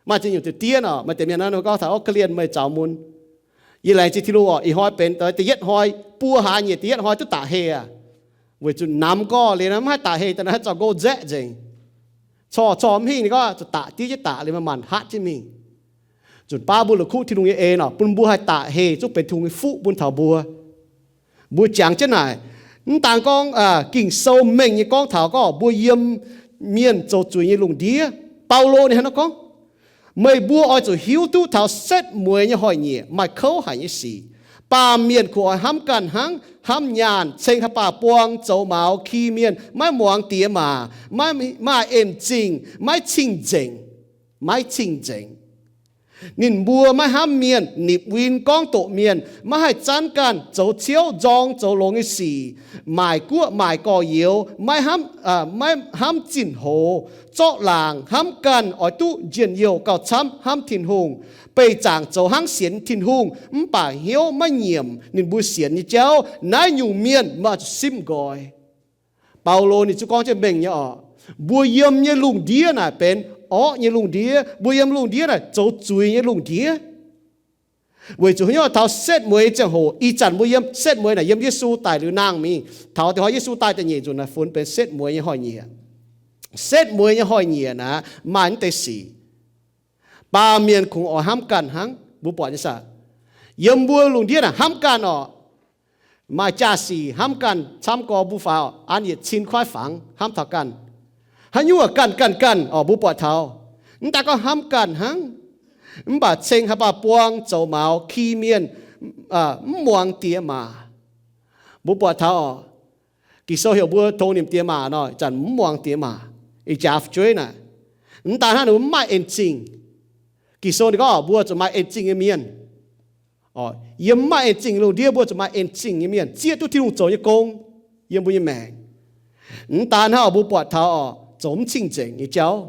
Maaih ziex nyungc zuqc diev nor, maaih deix mienh nor gorngv taux, ov, ga'lienh meih zaux mun. Yie laengz zingh Tin-Hungh oc, ih hnoi benx da'yietv hnoi, buo hlaax nyeic da'yietv hnoi duqv da'heh aqv. Weic zuqc namx gorx liuz naaiv mv haih da'heh daaih naaiv, zorqv nqox nzaeqv nzengc. Corc corc mv hingh ninh gorngv zuqc da'diev jienv daaih liuz maaih maanc hatv jienv mingh. Nzunc baav mbuo la'kuqv Tin-Hungh nyei eix nor, bun mbuo haih da'heh zungv benx Tin-Hungh nyei fuqv bun taux mbuo. Mbuo jangx jienv naaic, mv daan gorngv Ging-Sou mengh nyei gorngv taux gorngv mbuo yiem mienh zoux zuiz nyei lungh ndiev. Baulo ninh hnangv naaiv gorngv, meih mbuo oix zuqc hiuv duqv taux setv mueiz nyei hnoi-nyieqc maaih kouv haic nyei sic. Baamh mienh kungx oix hnamv ganh hnangv, hnamv nyaanh, ceng haaix baac buang, zoux maux, ki mienh, maiv muangx diex maac, maiv maaih en zingh, maiv cing-nzengc, maiv cing-nzengc. Ninh mbuo maiv hnamv mienh, nipc win gorngv doqc mienh, maiv haih zanv ganh, zoux ciouv nzorng zoux longx nyei sic, maaic guoqv maaic gorx-youz, maiv hnamv zinh hoz, zorqv laangc, hnamv ganh oix duqv njien-youh gauh camv hnamv Tin-Hungh, beih zaangc zoux hnangv sienx Tin-Hungh mv baac hnyouv maiv nyiemc ninh mbuo sienx nyei jauv. Naaiv nyungc mienh meih oix zuqc simv nqoi. Baulo ninh zungv gorngv jienv mengh nyei oc. Mbuo yiem nyei lungh ndiev naaic benx orqv nyei lungh ndiev. Mbuo yiem lungh ndiev naaic zoux zuiz nyei lungh ndiev. Weic zuqc haaix nyungc, taux setv mueiz ziangh hoc, ih zanc mbuo yiem setv mueiz naaic yiem Yesu daic liuz nangh mingh. Taux deix hnoi Yesu daaih da'nyeic nzunc naaic funx benx setv mueiz nyei hnoi-nyieqc. Setv mueiz nyei hnoi-nyieqc naaic maaih mv deix sic. Baamh mienh kungx oix hnamv ganh hnangv, mbuo buatc nyei saah? Yiem mbuo lungh ndiev naaic hnamv ganh orqc. Maaih jaa-sic hnamv ganh camv gorx mbuo faaux an yietc cin kuaaiv fangx hnamv taux ganh. Haaix nyungc ganh ganh ganh orqc, mbuo buatc taux. Mv daan gorngv hnamv ganh hnangv, mv baac ceng haaix baac buang, zoux maux, ki mienh, mv muangx diex maac. Mbuo buatc taux orqc, Ging-Sou heuc mbuo tongx nimc diex maac nor, zanc mv muangx diex maac, ih jaax fu'jueiv naaic. Mv daan hnangv, ninh mbuo mv maaih en zingh. Ging-Sou ninh gorngv mbuo zuqc maaih en zingh nyei mienh. Yiem mv maaih en zingh lungh ndiev mbuo zuqc maaih en zingh nyei mienh zieqv duqv Tin-Hungh zoux nyei gong yiem mbuo nyei maengc. Mv daan hnangv, mbuo buatc taux orqc, zoux mv cing-nzengc nyei jauv.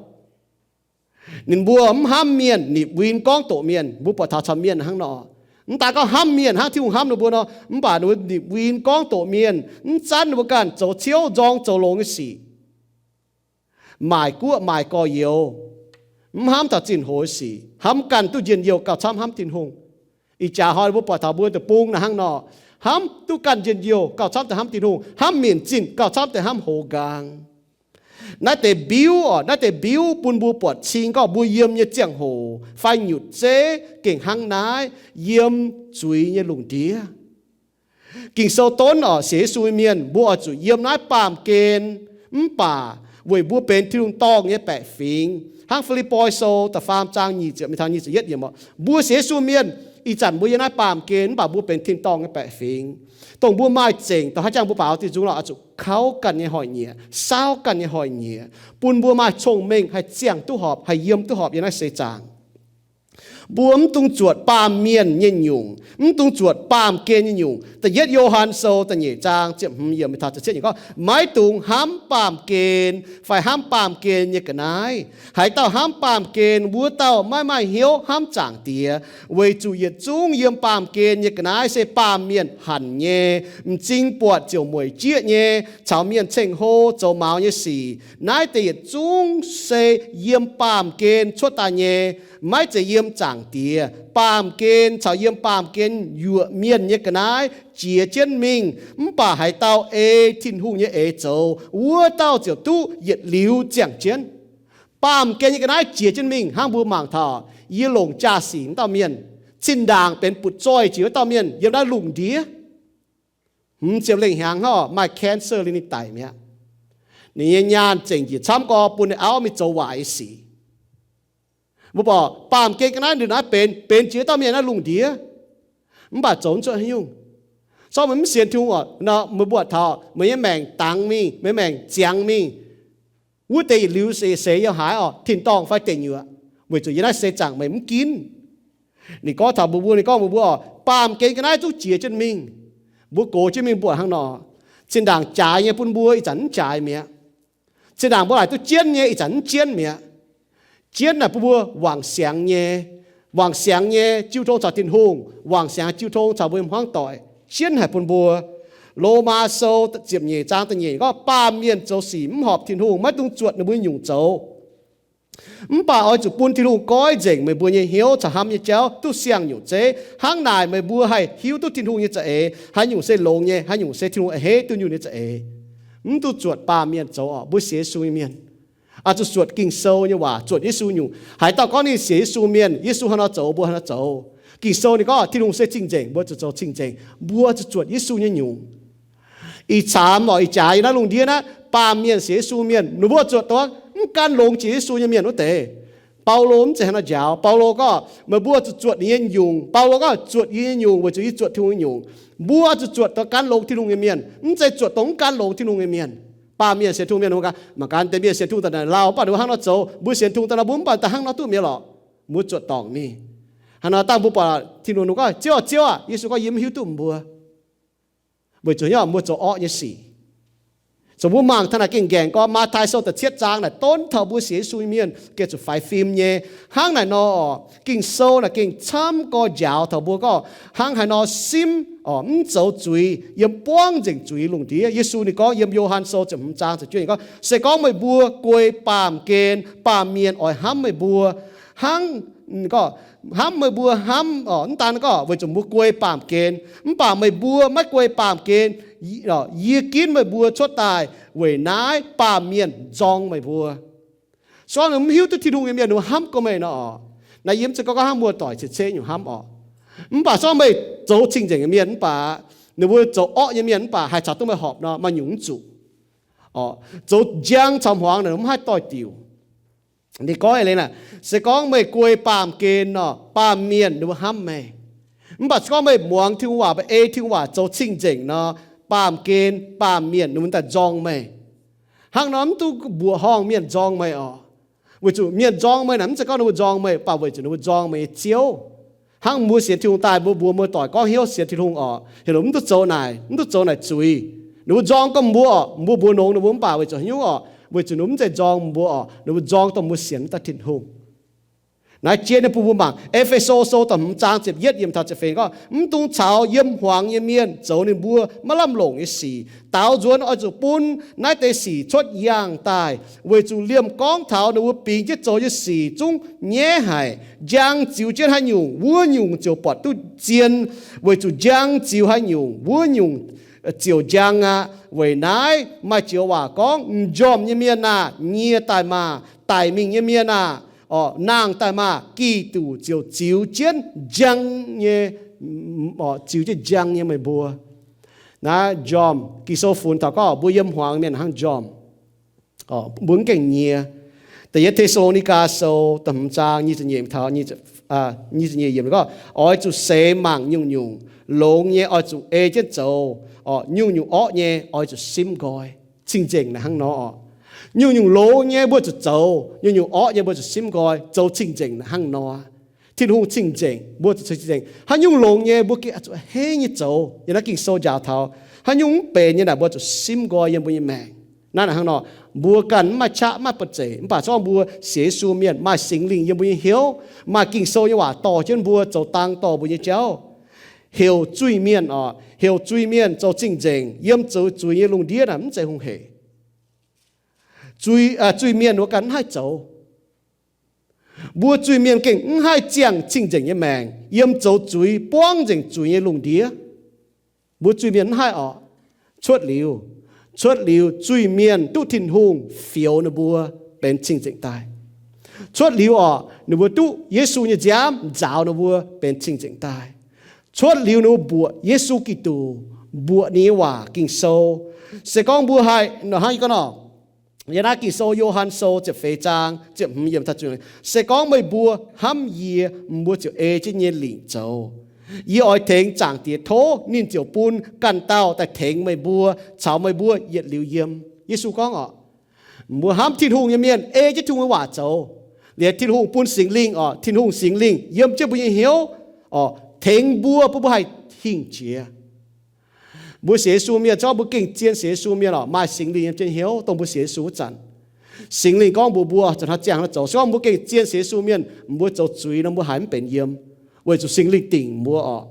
Ninh mbuo mv hnamv mienh, nipc win gorngv doqc mienh. Mbuo buatc taux caux mienh hnangv nor, mv daan gorngv hnamv mienh hnangv Tin-Hungh hnamv ninh mbuo nor, mv baac ninh mbuo nipc win gorngv doqc mienh, mv zanv ninh mbuo ganh, zoux ciouv nzorng zoux longx nyei sic, maaic guoqv maaic gorx-youz, mv hnamv taux zinh hoz sic, hnamv ganh duqv njien-youh gauh camv hnamv Tin-Hungh. Ih jaax hnoi mbuo buatc taux mbuo deic-bung naaic hnangv nor, hnamv duqv ganh njien-youh gauh camv deix hnamv Tin-Hungh, hnamv mienh zinh gauh camv deix hnamv hoz nqaang. Naaiv deix mbiuv orqc, naaiv deix mbiuv bun mbuo buatc cing gorngv mbuo yiem nyei ziangh hoc fai nyutc zeiv gengh hnangv naaiv yiem zuiz nyei lungh ndiev. Ging-Sou donv orqc, sienx Yesu nyei mienh mbuo oix zuqc yiem naaiv baamh gen, mv baac weic mbuo benx Tin-Hungh dorngh nyei baeqc fingx. Hnangv Fi^lipv^poi Sou da'faam zaang nyic ziepc mingh taux nyic ziepc yietv yiemc orqc, mbuo sienx Yesu mienh, ih zanc mbuo yiem naaiv baamh gen mv baac mbuo benx tin-dorngh nyei baeqc fingx. Dongh mbuo maaih zengc, dongh haaix jangx mbuo baac oix zuqc nzung lorh oix zuqc kauv ganh nyei hnoi-nyieqc, saauv ganh nyei hnoi-nyieqc, bun mbuo maaih cong-mengh haih ziangh duqv horpc, haih yiem duqv horpc yiem naaiv seix zaangc. Mbuo mv dungx zuotc baamh mienh nyei nyungc, mv dungx zuotc baamh gen nyei nyungc. Da'yietv Yo^han Sou da'nyeic zaang ziepc hmz yiemc mingh taux ziepc cietv yiemc gorngv, maiv dungx hnamv baamh gen fai hnamv baamh gen nyei ga'naaiv. Haaix dauh hnamv baamh gen, wuov dauh maiv maaih hnyouv hnamv Zaangc Diex, weic zuqc yietc zungv yiem baamh gen nyei ga'naaiv se baamh mienh hanc nyei, m'zing buatc ziouc mueic jieqv nyei, caux mienh ceng-hlo, zoux maux nyei sic. Naaiv deix yietc zungv se yiem baamh gen cuotv daaih nyei, maiv zeiz yiem Zaangc Diex. Baamh gen caux yiem baamh gen yuoqc mienh nyei ga'naaiv jiex jienv mingh, mv baac haaix dauh ei Tin-Hungh nyei eix zoux, wuov dauh ziouc duqv yietc liuz ziangh jienv. Baamh gen nyei ga'naaiv jiex jienv mingh hnangv mbuo mangc taux yie longc jaa-sic wuov dauh mienh, zinh ndaangc benx butv-zoih jiex wuov dauh mienh yiem naaiv lungh ndiev. Hmz ziepc lengh hnyangx hnangv maaih cancer liuz ninh daic mi'aqv. Ninh nyei nyaanh zengc njiec camv gorx bun ninh auv mingh zoux waaic nyei sic. Mbuo buatc baamh gen ga'naaiv ndongc naaiv benx, benx jiex wuov dauh mienh naaiv lungh ndiev, mv baac zoux mv cuotv haaix nyungc. Zorqv meih mv sienx Tin-Hungh orqc, meih mbuo buatc taux meih nyei maengc dangx mingh, meih maengc ziangx mingh, wuov deix yietc liuz se seix yiem haaix orqc, tin-dorngh fai deic nyuoqc, weic zuqc yiem naaiv seix zaangc meih mv ginv. Ninh gorngv taux mbuo, mbuo, ninh gorngv mbuox mbuo orqc, baamh gen ga'naaiv zungv jiex jienv mingh. Mbuo gox jienv mingh buatc hnangv nor, zinh ndaangc jaaix nyei bun mbuo ih zanc mv jaaix mi'aqv. Zinh ndaangc mbuo laaic duqv jienv nyei ih zanc mv jienv mi'aqv. Jienv naaic bun mbuo wangc siangx nyei, wangc siangx nyei jiu tong caux Tin-Hungh, wangc siangx jiu tong caux mbuo nyei hmuangv doic, jienv haic bun mbuo. Lomaa Sou ziepc nyeic zaang da'nyeic gorngv, baamh mienh zoux sic mv horpc Tin-Hungh, maiv dungx zuotc ninh mbuo nyungc zoux. Mv baac oix zuqc bun Tin-Hungh goiv nzengc meih mbuo nyei hnyouv caux hnamv nyei jauv duqv siang-nyungc zeiv. Hnangv naaic meih mbuo haih hiuv duqv Tin-Hungh nyei za'eix, haaix nyungc se longx nyei, haaix nyungc se Tin-Hungh a'hneiv duqv nyungc nyei za'eix. Mv dungx zuotc baamh mienh zoux orqc, mbuo sienx Yesu nyei mienh. Oix zuqc zuotc Ging-Sou nyei waac, zuotc Yesu nyungc. Haaix dauh gorngv ninh sienx Yesu mienh, Yesu haaix nor zoux, mbuo haaix nor zoux. Ging-Sou ninh gorngv Tin-Hungh se cing-nzengc, mbuo zuqc zoux cing-nzengc. Mbuo zuqc zuotc Yesu nyei nyungc. Ih camv oc, ih jaax yiem naaiv lungh ndiev naaiv, baamh mienh sienx Yesu mienh, ninh mbuo zuotc dongh mv gan longx jiex Yesu nyei mienh wuov deix. Baulo mv zeiz hnangv naaiv njaaux. Baulo gorngv meih mbuo zuqc zuotc ninh nyei nyungc. Baulo gorngv zuotc yie nyei nyungc weic zuqc yie zuotc Tin-Hungh nyei nyungc. Mbuo zuqc zuotc dongh gan longx Tin-Hungh nyei mienh, mv zeiz zuotc dongh mv gan longx Tin-Hungh nyei mienh. Baamh mienh sienx Tin-Hungh mienh, mangc gaax deix mienh sienx Tin-Hungh daaih naaic lauh, mv baac ninh mbuo hnangv nor zoux, mbuo sienx Tin-Hungh daaih nor mbuo mv baac daaih hnangv nor duqv mi'aqv lorqc. Mbuo zuotc dorngc mingh. Hnangv nor dangh mbuo buatc Tin-Hungh ninh gorngv, Ziouv aah, Ziouv aah! Yesu gorngv, Yie mv hiuv duqv mbuo. Weic zuqc nyei mbuo zoux orqv nyei sic. Zoux mbuo mangc taux naaic gengh nqaengc gorngv Matv^taai Sou da'cietv zaang naaic donv taux mbuo sienx Yesu nyei mienh gengh zuqc faix fim nyei. Hnangv naaic nor oc, Ging-Sou naaic gengh camv gorx njaaux taux mbuo gorngv hnangv haaix nor simv oc, mv zoux zuiz yiem buangv nzengc zuiz lungh ndiev. Yesu ninh gorngv yiem Yo^han Sou ziepc hmz zaang ziepc juov ninh gorngv, Se gorngv meih mbuo guei baamh gen, baamh mienh oix hnamv meih mbuo hnangv, gorngv hnamv meih mbuo hnamv oc, mv daan gorngv weic zuqc mbuo guei baamh gen. Mv baac meih mbuo maiv guei baamh gen, yie ginv meih mbuo cuotv daaih weic naaiv baamh mienh nzorng meih mbuo. Se gorngv ninh mv hiuv duqv Tin-Hungh nyei mienh ninh mbuo hnamv gorngv meih nor oc, naaiv yie mv zeiz gorngv hnangv muoz-doic cien-ceqv nyungc hnamv oc. Mv baac se gorngv meih zoux cing-nzengc nyei mienh mv baac, ninh mbuo zoux orqv nyei mienh mv baac, haih caux duqv meih horpc nor maaih nyungc mv zuqc. Zoux njang caux hmuangx naaic mv haih doix-diuc. Ninh gorngv eix leiz naaic, se gorngv meih guei baamh gen nor, baamh mienh ninh mbuo hnamv meih. Mv baac se gorngv meih muangx Tin-Hungh waac, meih ei Tin-Hungh waac zoux cing-nzengc nor, baamh gen baamh mienh ninh mbuo daaih nzorng meih. Hnangv nor mv duqv mbuoqc horngh mienh nzorng meih oc. Weic zuqc mienh nzorng meih naaic mv zeiz gorngv ninh mbuo nzorng meih, mv baac weic zuqc ninh mbuo nzorng meih nyei Ziouv. Hnangv mbuo sienx Tin-Hungh daaih, mbuo mbuox muoz-doic gorngv heuc sienx Tin-Hungh oc, heuc ninh mbuo mv duqv zoux naaic, mv duqv zoux naaic zuiz. Ninh mbuo nzorng gorngv mbuo oc, mbuo mbuox nongx ninh mbuo mv baac weic zuqc haaix nyungc oc? Weic zuqc ninh mbuo mv zeiz nzorng mbuo oc, ninh mbuo nzorng dongh mbuo sienx wuov dauh Tin-Hungh. Naaiv jien nyei bun mbuo mangc, E^fe^so Sou da'hmz zaang ziepc yietv yiemc taux ziepc feix gorngv, Mv dungx caux yiem hmuangx nyei mienh zoux ninh mbuo maiv lamh longc nyei sic. Daaux nzuonx oix zuqc bun naaiv deix sic cuotv yangh daaih, weic zuqc liemh gorngv taux ninh mbuo bingx jienv zoux nyei sic zungv nyaiv haic. Njang ziux jienv haaix nyungc, wuov nyungc ziouc buatc duqv zien. Weic zuqc njang ziux haaix nyungc, wuov nyungc ziouc njang aqv. Weic naaiv maaih joux waac gorngv, M'njormh nyei mienh aah! Nyie daaih maah! Daic mingh nyei mienh aah! Nangh daaih maah! Giduc ziouc ziux jienv njang nyei, ziux jienv njang nyei meih mbuo. Naaiv njormh, Ging-Sou funx taux gorngv mbuo yiem hmuangx mienh hnangv njormh. Mbuo mv gaengh nyie. Da'yietv Te^saa^lo^ni^gaa Sou da'hmz zaang nyic ziepc nyeic taux nyic ziepc nyeic yiemc gorngv, Oix zuqc seix mangc nyungc-nyungc, longx nyei oix zuqc ei jienv zoux, nyungc-nyungc orqv nyei oix zuqc simv nqoi. Cing-nzengc naaic hnangv nor oc. Nyungc-nyungc longx nyei mbuo zuqc zoux, nyungc-nyungc orqv nyei mbuo zuqc simv nqoi. Zoux cing-nzengc naaic hnangv nor. Tin-Hungh cing-nzengc, mbuo zuqc cing-nzengc. Haaix nyungc longx nyei mbuo gengh zuqc henv nyei zoux. Yiem naaiv Ging-Sou njaaux taux haaix nyungc mv benx nyei naaic mbuo zuqc simv nqoi yiem mbuo nyei maengc. Naaiv hnangv nor, mbuo ganh mv maaih qaqv mv maaih ba'zeic, mv baac se gorngv mbuo sienx Yesu mienh maaih Singx Lingh yiem mbuo nyei hnyouv, maaih Ging-Sou nyei waac dorh jienv mbuo zoux dang dorh mbuo nyei jauv. Heuc zuiz-mienh oc, heuc zuiz-mienh zoux cing-nzengc. Yiem zoux zuiz nyei lungh ndiev naaic mv zeiz hungh heic. Zuiz, zuiz-mienh wuov ganh mv haih zoux. Mbuo zuiz-mienh gengh mv haih ziangh cing-nzengc nyei maengc. Yiem zoux zuiz buangv nzengc zuiz nyei lungh ndiev, mbuo zuiz-mienh mv haih oc. Cuotv liuz, cuotv liuz zuiz-mienh duqv Tin-Hungh fioux ninh mbuo benx cing-nzengc daaih. Cuotv liuz oc, ninh mbuo duqv Yesu nyei nziaamv nzaaux ninh mbuo benx cing-nzengc daaih. Cuotv liuz ninh mbuo mbuoqc Yesu Giduc, mbuoqc ninh nyei waac Ging-Sou. Se gorngv mbuo haih hnangv yie gorngv nor, yiem naaiv Ging-Sou Yo^han Sou ziepc feix zaang ziepc hmz yiemc taux ziepc, Se gorngv meih mbuo hnamv yie, mbuo ziouc ei jienv nyei lingc zoux. Yie oix tengx Zaangc Diex tov, ninh ziouc bun ganh dauh daaih tengx meih mbuo, caux meih mbuo yietc liuz yiem. Yesu gorngv oc, mbuo hnamv Tin-Hungh nyei mienh ei jienv Tin-Hungh nyei waac zoux, liuz Tin-Hungh bun Singx Lingh oc, Tin-Hungh Singx Lingh yiem jienv mbuo nyei hnyouv oc, tengx mbuo, bun mbuo haih hingh jiex. Mbuo sienx Yesu mienh, se gorngv mbuo gengh zien sienx Yesu mienh oc, maaih Singx Lingh yiem jienv hnyouv dongh mbuo sienx Yesu wuov zanc. Singx Lingh gorngv mbuox mbuo, zoux haaix ziangh nor zoux. Se gorngv mbuo gengh zien sienx Yesu mienh, mbuo zoux zuiz nor mbuo haiz mv benx yiem, weic zuqc Singx Lingh dingc mbuo oc,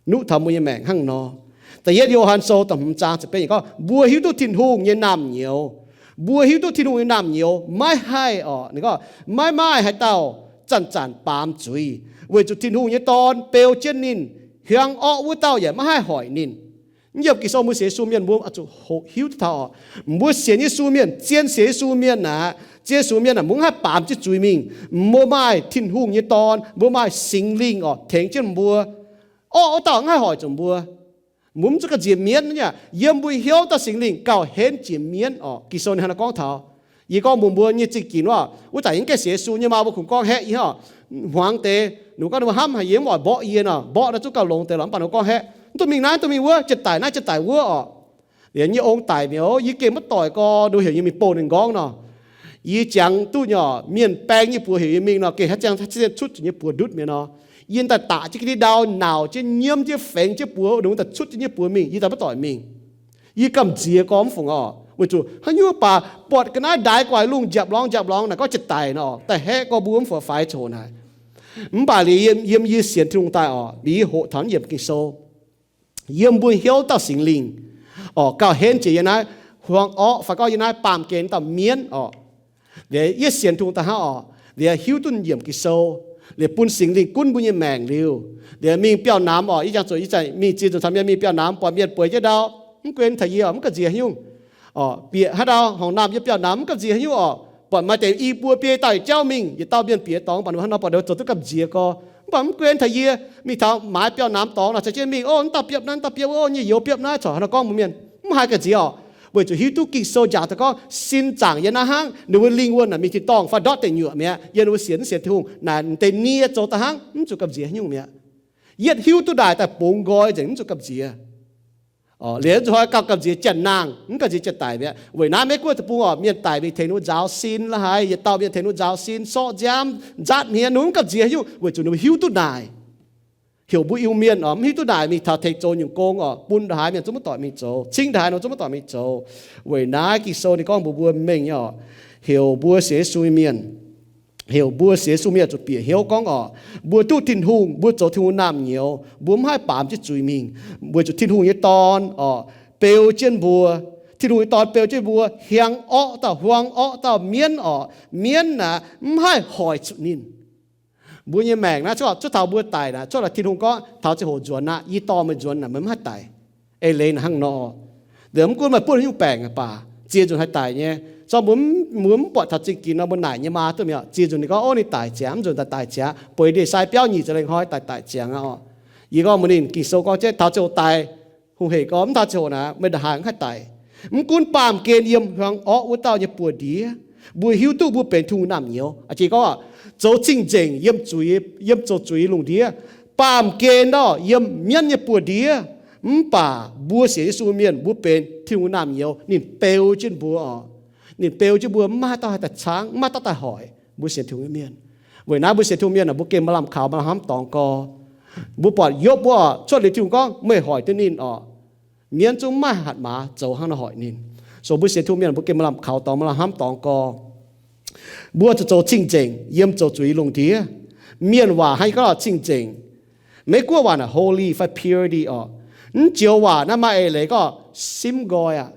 nuqv taux mbuo nyei maengc hnangv nor. Da'yietv Yo^han Sou da'hmz zaang ziepc betv yiemc gorngv, Mbuo hiuv duqv Tin-Hungh nyei naamh nyouz, mbuo hiuv duqv Tin-Hungh nyei naamh nyouz maiv haih oc, ninh gorngv, maiv maaih haaix dauh zanc-zanc baamz zuiz, weic zuqc Tin-Hungh nyei Dorn beu jienv ninh, hiuang orqv wuov dauh yaac maiv haih hoic ninh. Yiem Ging-Sou mbuo sienx Yesu mienh mbuo zuqc hoqc hiuv duqv taux oc. Mbuo sienx Yesu mienh, zien sienx Yesu mienh aeqv, zien Yesu mienh aeqv, mbuo mv haih baamz jienv zuiz mingh. Mbuo maaih Tin-Hungh nyei Dorn, mbuo maaih Singx Lingh oc tengx jienv mbuo. Orqv wuov dauh mv haih hoic zuqc mbuo. Mbuo mv zuqc gamh nziex mienv aqv. Yiem mbuo hnyouv dauh Singx Lingh gauh henv jiex mienv oc. Ging-Sou ninh hnangv naaiv gorngv taux. Yie gorngv mbuox mbuo nyei zingh ginx wuov, wuov zanc yie mv gaengh sienx Yesu nyei maa mbuo kungx gorngv haeqv yie oc. Hmuangx deix ninh gorngv ninh mbuo hnamv haic yie mv oix mborqv yie nor, mborqv naaiv zungv gauh longx deix lorqc, mv baac ninh gorngv haeqv, mv dungx mingh naaiv, mv dungx mingh wuov, jiex daic naaiv jiex daic wuov oc. Liuz nyei ong daic mi'aqv, yie gengh maiv doic gorx, ninh heuc yie mingh bouh ninh nqorngv nor. Yie jangx duqv nyei oc, mienh baeng nyei buoz heuc yie mingh nor, gengh haaix ziangh cuotv zuqc nyei buoz ndutv mi'aqv nor. Yie daaih daqc jienv ga'ndiev ndau, nauc jienv, nyiemv jienv, fengx jienv buoz, ninh daaih cuotv zuqc nyei buoz mingh, yie daaih maiv doic mingh. Yie gamh nziex gorx mv fungc oc. Weic zuqc haaix nyungc baac buatc ga'naaiv ndaix gu'nguaaic lungh njaapc lorngx njaapc lorngx naaic gorngv jiex daic nor, daaih haeqv gorx mbuo mv fungc faix coc naaic. Mv baac liuz yiem yie sienx Tin-Hungh daaih oc, liuz yie hoqc taux naaiv yiemc Ging-Sou. Yiem mbuo hnyouv dauh Singx Lingh oc, gauh henv jiex yiem naaiv hmuangx orqv fai gorngv yiem naaiv baamh gen dauh mienv oc. Liuz yie sienx Tin-Hungh daaih hnangv oc, liuz hiuv duqv yiemc Ging-Sou, liuz bun Singx Lingh gunv mbuo nyei maengc liuz, liuz mingh biauv-namx oc. Yie jangx zuqc yie zanc mingh ziex nzunc taux mienh mingh biauv-namx, buatc mienh bueix jienv ndau, mv gunv taux yie oc, mv gamh nziex haaix nyungc oc. Bieqc haaix ndau horngc naamh yiem biauv-namx mv gamh nziex haaix nyungc oc. Buatc maaih deix i buo biei dauh yietc jauv mingh, yietc dauh mienh bieqc dorngx, mv baac ninh hnangv nor buatc ninh zoux duqv gamh nziex gorx. Mv baac mv gunv taux yie, mingh taux maaiz biauv-namx dorngx nor, caux jienv mingh, o, mv dauh biopv naaiv, mv dauh biopv, o, nyei youz biopv naaiv, corc hnangv nor gorngv mbuox mienh, mv haiz gamh nziex oc. Weic zuqc hiuv duqv Ging-Sou jangx daaih gorngv sin zaangc yie naaiv hnangv, ninh mbuo lingh wuonh naaic mingh tin-dorngh fai ndortv deic nyuoqc mi'aqv. Yie ninh mbuo sienx, sienx Tin-Hungh naaic deix nie zoux daaih hnangv, mv zuqc gamh nziex haaix nyungc mi'aqv. Yietv hiuv duqv naaic daaih bungx nqoi nzengc, mv zuqc gamh nziex. Liuz zuqc hnoi gauh gamh nziex janx-naangh, mv gamh nziex janx-daic mi'aqv. Weic naaiv Meiv-Guoqv deic-bung oc, mienh daic mingh tengx ninh mbuo nzaaux sin la'haaix, yietc dauh mienh tengx ninh mbuo nzaaux sin, sorqv nziaamv, nzatv hmien, ninh mbuo mv gamh nziex haaix nyungc, weic zuqc ninh mbuo hiuv duqv naaic. Heuc mbuo Iu-Mienh oc, mv hiuv duqv naaic mingh taux tengx zoux nyungc gong oc, bun nda'haaix mienh zungv maiv doic mingh zoux, cingv nda'haaix nor zungv maiv doic mingh zoux. Weic naaiv Ging-Sou ninh gorngv mbuox mbuo mengh nyei oc, heuc mbuo sienx Yesu mienh, heuc mbuo sienx Yesu mienh zuqc bieqc hnyouv gorngv oc, mbuo duqv Tin-Hungh, mbuo zoux Tin-Hungh naamh nyouz, mbuo mv haih baamz jienv zuiz mingh, weic zuqc Tin-Hungh nyei Dorn oc, beu jienv mbuo. Tin-Hungh nyei Dorn beu jienv mbuo, hiaang orqv dauh, hmuangx orqv dauh mienv oc, mienv naaic mv haih hoic zuqc ninh. Mbuo nyei maengc naaiv cuotv, cuotv taux mbuo daic naaic, cuotv laaix Tin-Hungh gorngv taux ziangh hoc nzuonx aqv, yie dorh meih nzuonx naaic, meih mv haih daic. Eix leiz naaic hnangv nor. Liuz mv gunv meih buonv haaix nyungc baengc baac, ziex nzunc haih daic nyei. Zorqv mbuo, mbuo mv buatc taux zingh ginx nor, mbuo naaic nyei maa duqv mi'aqv. Ziex nzunc ninh gorngv, ov, ninh daic ziangx, mv nzunc daaih daic ziangx, bueix ndeic-sai biauv nyic ziepc lengh hnoi daic daic ziangx aqv oc. Yie gorngv mbuox ninh, Ging-Sou gorngv jienv taux ziangh hoc daic, hungh hec gorngv mv taux ziangh hoc naaic meih nda'haaix mv haih daic. Mv gunv baamh gen yiem hmuangx orqv wuov dauh nyei buoz ndiev, mbuo hiuv duqv mbuo benx Tin-Hungh naamh nyouz. A'jiex gorngv zoux cing-nzengc yiem zuiz, yiem zoux zuiz lungh ndiev, baamh gen nor yiem mienv nyei buoz ndiev. Mv baac mbuo sienx Yesu mienh, mbuo benx Tin-Hungh naamh nyouz, ninh beu jienv mbuo oc. Ninh beu jienv mbuo, mv maaih dauh haih daaih caangv, mv maaih dauh daaih hoic mbuo sienx Tin-Hungh mienh. Weic naaiv mbuo sienx Tin-Hungh mienh, mbuo gengh maaih lamh kaux, maaih lamh hnamv dorngx gorx. Mbuo buatc Yopv wuov, cuotv liuz Tin-Hungh gorngv meih hoic duqv ninh oc, mienv zungv mv maaih hatc maaz zoux hnangv nor hoic ninh. So mbuo sienx Tin-Hungh mienh, mbuo gengh maaih lamh kaux dorngx, maaih lamh hnamv dorngx gorx. Mbuo zuqc zoux cing-nzengc yiem zoux zuiz lungh ndiev. Mienh waac hnangv yie gorngv cing-nzengc, Meiv-Guoqv waac naaic holy fai purity oc. Mv joux waac naaiv maaih eix leiz gorngv simv nqoi aqv.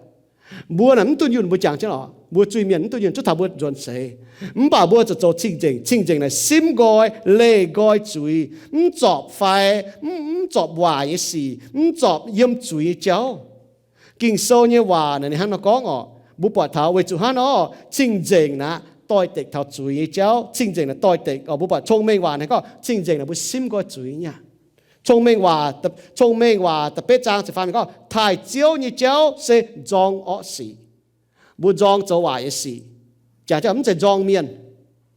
Mbuo naaic mv dunh yunh mbuo jangx jienv oc, mbuo zuiz-mienh mv dunh yunh, zuov taux mbuo nzuonx seix. Mv baac mbuo zuqc zoux cing-nzengc. Cing-nzengc naaic simv nqoi, leih nqoi zuiz, mv zorpc fai, mv, mv zorpc waaic nyei sic, mv zorpc yiem zuiz nyei jauv. Ging-Sou nyei waac naaic ninh hnangv nor gorngv oc. Mbuo buatc taux weic zuqc hnangv nor, cing-nzengc naaic doix-dekc taux zuiz nyei jauv. Cing-nzengc naaic doix-dekc oc. Mbuo buatc Cong-Mengh Waac naaic gorngv cing-nzengc naaic mbuo simv nqoi zuiz nyei aqv. Cong-Mengh Waac, Cong-Mengh Waac da'betv zaang ziepc faam ninh gorngv, taaih Ziouv nyei jauv se nzorng orqv sic. Mbuo nzorng zoux waaic nyei sic. Jangx jienv mv zeiz nzorng mienh,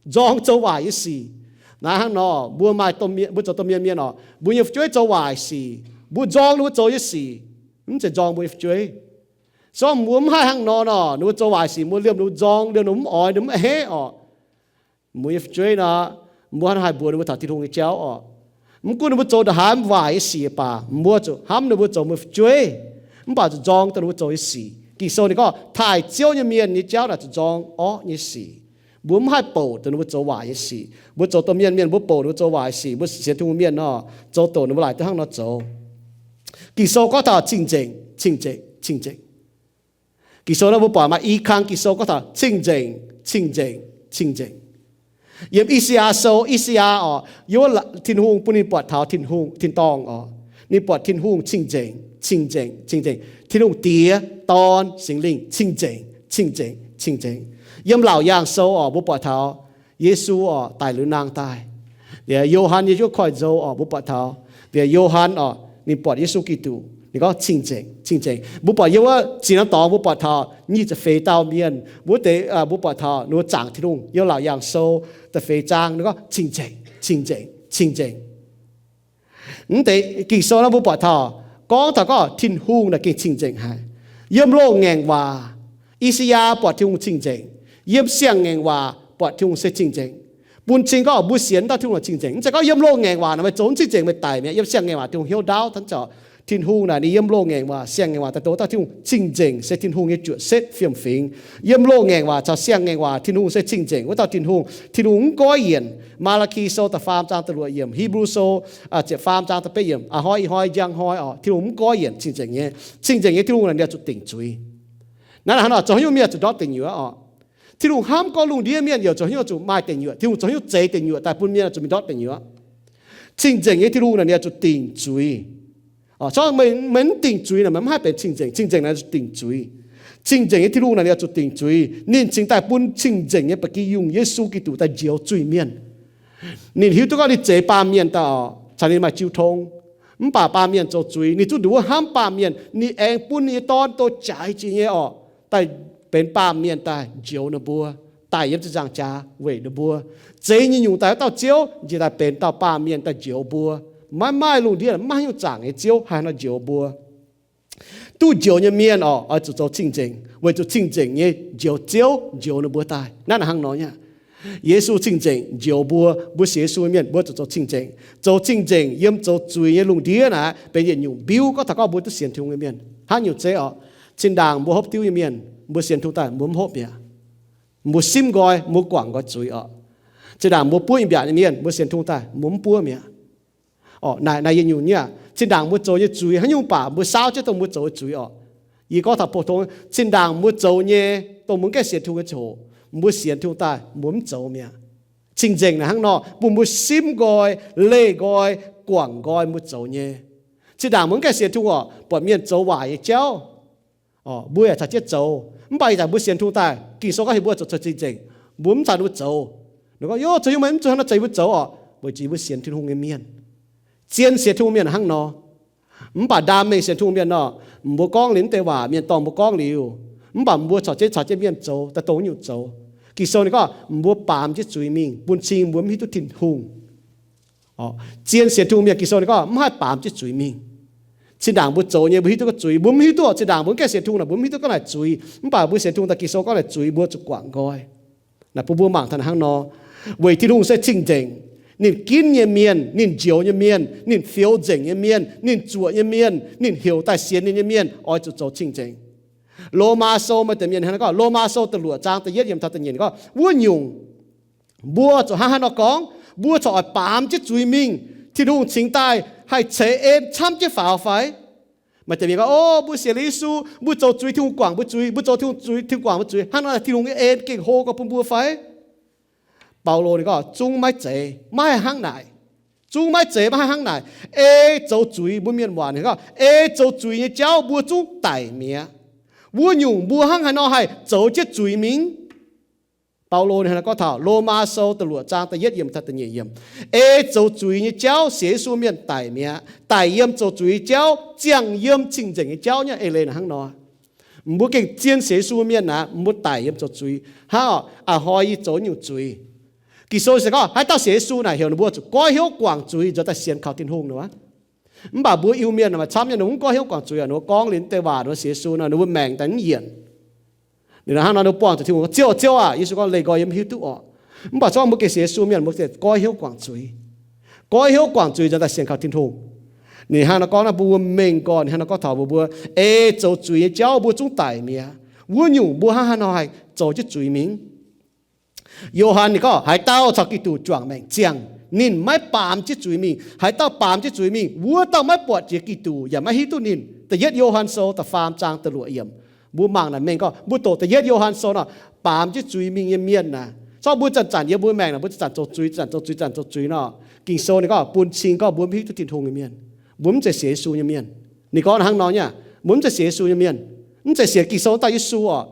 nzorng zoux waaic nyei sic. Naaiv hnangv nor, mbuo maaih domh mienh, mbuo zoux domh mienh mienh oc, mbuo nyei fu'jueiv zoux waaic sic, mbuo nzorng ninh mbuo zoux nyei sic, mv zeiz nzorng mbuo nyei fu'jueiv. So mbuo mv haih hnangv nor nor, ninh mbuo zoux waaic sic, mbuo liemh ninh mbuo nzorng, liemh ninh mbuo mv oix, ninh mbuo mv a'hneiv oc. Mbuo nyei fu'jueiv nor, mbuo hnangv haih mbuox ninh mbuo taux Tin-Hungh nyei jauv oc. Mv gunv ninh mbuo zoux nda'haaix waaic nyei sic baac, mbuo zuqc hnamv ninh mbuo zoux mbuo fu'jueiv, mv baac zuqc nzorng dongh ninh mbuo zoux nyei sic. Ging-Sou ninh gorngv taaih Ziouv nyei mienh nyei jauv naaic zuqc nzorng orqv nyei sic. Mbuo mv haih bouc dongh ninh mbuo zoux waaic nyei sic. Mbuo zoux domh mienh mienh, mbuo bouc ninh mbuo zoux waaic sic. Mbuo sienx Tin-Hungh mienh nor, zoux doqc ninh mbuo laaic duqv hnangv nor zoux. Ging-Sou gorngv taux cing-nzengc, cing-nzengc, cing-nzengc. Ging-Sou naaiv mbuo buatc maaih i kang Ging-Sou gorngv taux cing-nzengc, cing-nzengc, cing-nzengc. Yiem I^saa^yaa Sou, I^saa^yaa oc, yiem wuov Tin-Hungh bun ninh buatc taux Tin-Hungh, tin-dorngh oc. Ninh buatc Tin-Hungh cing-nzengc. Cing-nzengc, cing-nzengc. Tin-Hungh Diex, Dorn, Singx Lingh, cing-nzengc, cing-nzengc, cing-nzengc. Yiem Laauc Yaangh Sou orqc, mbuo buatc taux Yesu orqc, daic liuz nangh daaih. Liuz Yo^han nyei juov koiv-nzou orqc, mbuo buatc taux liuz Yo^han orqc, ninh buatc Yesu Giduc, ninh gorngv, cing-nzengc, cing-nzengc. Mbuo buatc yiem wuov zinh norm dorngx mbuo buatc taux nyic ziepc feix dauh mienh, wuov deix mbuo buatc taux ninh mbuo zaangc Tin-Hungh. Yiem Laauc Yaangh Sou da'feix zaang ninh gorngv, cing-nzengc, cing-nzengc, cing-nzengc. Mv deix Ging-Sou naaiv mbuo buatc taux, gorngv taux gorngv Tin-Hungh naaic gengh cing-nzengc haic. Yiem loz-ngaengc waac, I^saa^yaa buatc Tin-Hungh cing-nzengc. Yiem Siang-Ngaengc Waac buatc Tin-Hungh se cing-nzengc. Bun cing gorngv mbuo sienx dauh Tin-Hungh cing-nzengc. Mv zeiz gorngv yiem loz-ngaengc waac naaic meih zoux mv cing-nzengc meih daic mi'aqv. Yiem Siang-Ngaengc Waac Tin-Hungh hnyouv ndaauv, taux Tin-Hungh naaic ninh yiem loz-ngaengc waac, Siang-Ngaengc Waac daaih douh dauh Tin-Hungh cing-nzengc se Tin-Hungh nyei juoqc setv fiem-fingx. Yiem loz-ngaengc waac caux Siang-Ngaengc Waac Tin-Hungh se cing-nzengc wuov dauh Tin-Hungh. Tin-Hungh mv goiv yienc. Maa^laa^ki Sou da'faam zaang da'luoqc yiemc, Hipv^lu Sou ziepc faam zaang da'betv yiemc, a'hnoi ih hnoi njang hnoi orqc, Tin-Hungh mv goiv yienc, cing-nzengc nyei. Cing-nzengc nyei Tin-Hungh naaic ninh oix zuqc dingc zuiz. Naaiv hnangv nor zoux haaix nyungc mienh zuqc ndortv deic nyuoqc orqc? Tin-Hungh hnamv gorngv lungh ndiev mienh yaac zoux haaix nyungc zuqc maaih deic nyuoqc. Tin-Hungh zoux haaix nyungc zeix deic nyuoqc daaih bun mienh zuqc mingh ndortv deic nyuoqc. Cing-nzengc nyei Tin-Hungh naaic ninh oix zuqc dingc zuiz. Meih mv dingc zuiz naaic meih mv haih benx cing-nzengc. Cing-nzengc naaic zuqc dingc zuiz. Cing-nzengc nyei Tin-Hungh naaic ninh oix zuqc dingc zuiz. Ninh cingx daaih bun cing-nzengc nyei ba'gi yungh Yesu Giduc daaih njoux zuiz-mienh. Ninh hiuv duqv gorngv ninh zeix baamh mienh daaih orqc, caux ninh maaih jiu tong. Mv baac baamh mienh zoux zuiz, ninh zungv nduov hnamv baamh mienh, ninh aengx bun ninh nyei Dorn douh jaaix jiex nyei orqc, daaih benx baamh mienh daaih njoux ninh mbuo, daic yiem ziepc nzaangc jaax weic ninh mbuo. Zeix nyei nyungc daaih wuov dauh Ziouv njiec daaih benx dauh baamh mienh daaih njoux mbuo. Maiv maaih lungh ndiev maiv maaih haaix nyungc zaangc nyei Ziouv haih nor njoux mbuo. Duqv njoux nyei mienh orqc, oix zuqc zoux cing-nzengc, weic zuqc cing-nzengc nyei njoux Ziouv njoux ninh mbuo daaih. Naaiv hnangv nor nyei. Yesu cing-nzengc njoux mbuo, mbuo sienx Yesu mienh mbuo zuqc zoux cing-nzengc. Zoux cing-nzengc yiem zoux zuiz nyei lungh ndiev naaic benx yietc nyungc mbiuv. Gorngv taux gorngv mbuo duqv sienx Tin-Hungh nyei mienh hnangv nyungc zeiv orqc, zinh ndaangc mbuo hopv diuv nyei mienh, mbuo sienx Tin-Hungh daaih mbuo mv hopv mi'aqv. Mbuo simv nqoi, mbuo guangc nqoi zuiz orqc. Zinh ndaangc mbuo buov i mbiaatc nyei mienh, mbuo sienx Tin-Hungh daaih mbuo mv buov mi'aqv. Orqc, naaic naaic yietc nyungc nyei aqv. Zinh ndaangc mbuo zoux nyei zuiz haaix nyungc baac mbuo saauv jienv dongh mbuo zoux nyei zuiz orqc. Yie gorngv taux pou-tong, zinh ndaangc mbuo zoux nyei dongh mbuo mv gaengh sienx Tin-Hungh nyei ziangh hoc, mbuo sienx Tin-Hungh daaih mbuo mv zoux mi'aqv. Cing-nzengc naaic hnangv nor, bun mbuo simv nqoi, leih nqoi, guangc nqoi mbuo zoux nyei. Zinh ndaangc mbuo mv gaengh sienx Tin-Hungh orqc, buatc mienh zoux waaic nyei jauv, mbuo yaac caux jienv zoux. Mv baac ih zanc mbuo sienx Tin-Hungh daaih, Ging-Sou gorngv heuc mbuo zoux cing-nzengc, mbuo mv caux ninh mbuo zoux. Ninh gorngv, Yoh, zoux haaix nyungc meih mv zoux hnangv nor zeix mbuo zoux orqc? Weic zuqc mbuo sienx Tin-Hungh nyei mienh, zien sienx Tin-Hungh mienh hnangv nor. Mv baac ndaam mengh sienx Tin-Hungh mienh nor, mbuo gorngv liuz mv deix waac mienh dorh mbuo gorngv liuz, mv baac mbuo corc jienv caux jienv mienh zoux daaih dongh nyungc zoux. Ging-Sou ninh gorngv mbuo baamz jienv zuiz mingh bun cing mbuo mv hiuv duqv Tin-Hungh. Zien sienx Tin-Hungh mienh, Ging-Sou ninh gorngv mv haih baamz jienv zuiz mingh. Zinh ndaangc mbuo zoux nyei mbuo hiuv duqv gorngv zuiz, mbuo mv hiuv duqv. Zinh ndaangc mbuo mv gaengh sienx Tin-Hungh naaic mbuo mv hiuv duqv gorngv naaic zuiz. Mv baac mbuo sienx Tin-Hungh daaih, Ging-Sou gorngv naaic zuiz, mbuo zuqc guangc nqoi. Naaic bun mbuo mangc taux hnangv nor, weic Tin-Hungh se cing-nzengc. Ninh ginv nyei mienh, ninh njoux nyei mienh, ninh fioux nzengc nyei mienh, ninh zuoqc nyei mienh, ninh heuc daaih sienx ninh nyei mienh oix zuqc zoux cing-nzengc. Lomaa Sou maaih deix mienh hnangv naaiv gorngv, Lomaa Sou da'luoqc zaang da'yietv yiemc taux da'nyeic gorngv, wuov nyungc mbuo zuqc hnangv haaix nor gorngv? Mbuo corc oix baamz jienv zuiz mingh, Tin-Hungh cingx daaih haih ceix en camv jienv faaux fai? Maaih deix mienh gorngv, O, mbuo sienx Yesu, mbuo zoux zuiz Tin-Hungh guangc mbuo zuiz, mbuo zoux Tin-Hungh zuiz Tin-Hungh guangc mbuo zuiz, hnangv nor Tin-Hungh nyei en gengh hlo gorx bun mbuo fai? Baulo ninh gorngv, Zungv maiv zeiz, maiv haih hnangv naaic. Zungv maiv zeiz, maiv haih hnangv naaic. Ei zoux zuiz, mbuo mienh muangx ninh gorngv, ei zoux zuiz nyei jauv mbuo zungv daic mi'aqv. Wuov nyungc mbuo hnangv haaix nor haih zoux jienv zuiz mingh? Baulo ninh hnangv naaiv gorngv taux Lomaa Sou da'luoqc zaang da'yietv yiemc taux da'nyeic yiemc, ei zoux zuiz nyei jauv sienx Yesu mienh daic mi'aqv. Daic yiem zoux zuiz nyei jauv, ziangh yiem cing-nzengc nyei jauv nyei. Eix leiz naaic hnangv nor, mbuo gengh zien sienx Yesu mienh naaic, mbuo daic yiem zoux zuiz. Hnangv a'hnoi yie zoux nyungc zuiz, Ging-Sou se gorngv haaix dauh sienx Yesu naaic heuc ninh mbuo zuqc goiv hnyouv guangc zuiz nzoux daaih sienx kaux Tin-Hungh nor. Mv baac mbuo Iu-Mienh maaih camv nyei ninh mv goiv hnyouv guangc zuiz, ninh mbuo gorngv liuz deix waac, ninh mbuo sienx Yesu nor, ninh mbuo maengc daaih mv yienc. Ninh hnangv nor ninh mbuo buangh zuqc Tin-Hungh, Ziouv, Ziouv aah! Yesu gorngv, Leih nqoi, yie mv hiuv duqv orqc. Mv baac zungv mbuo gengh sienx Yesu mienh mbuo goiv hnyouv guangc zuiz, goiv hnyouv guangc zuiz nzoux daaih sienx kaux Tin-Hungh. Ninh hnangv nor gorngv naaiv mbuo mengh gorn, ninh hnangv nor gorngv taux mbuo, mbuo ei zoux zuiz nyei jauv mbuo zungv daic mi'aqv. Wuov nyungc mbuo hnangv haaix nor haih zoux jienv zuiz mingh? Yo^han ninh gorngv haaix dauh caux Giduc juangc maengc ziangh, ninh maiv baamz jienv zuiz mingh. Haaix dauh baamz jienv zuiz mingh, wuov dauh maiv buatc jiex Giduc yaac maiv hiuv duqv ninh. Da'yietv Yo^han Sou da'faam zaang da'luoqc yiemc. Mbuo mangc naaic mengh gorngv mbuo doqc da'yietv Yo^han Sou nor, baamz jienv zuiz mingh nyei mienh naaic, zorqv mbuo zanc-zanc yiem mbuo maengc naaic mbuo zanc-zanc zoux zuiz, zanc-zanc zoux zuiz, zanc-zanc zoux zuiz nor, Ging-Sou ninh gorngv bun cing gorngv mbuo mv hiuv duqv Tin-Hungh nyei mienh, mbuo mv zeiz sienx Yesu nyei mienh. Ninh gorngv hnangv nor nyei aqv. Mbuo mv zeiz sienx Yesu nyei mienh, mv zeiz sienx Ging-Sou daaih Yesu orqc.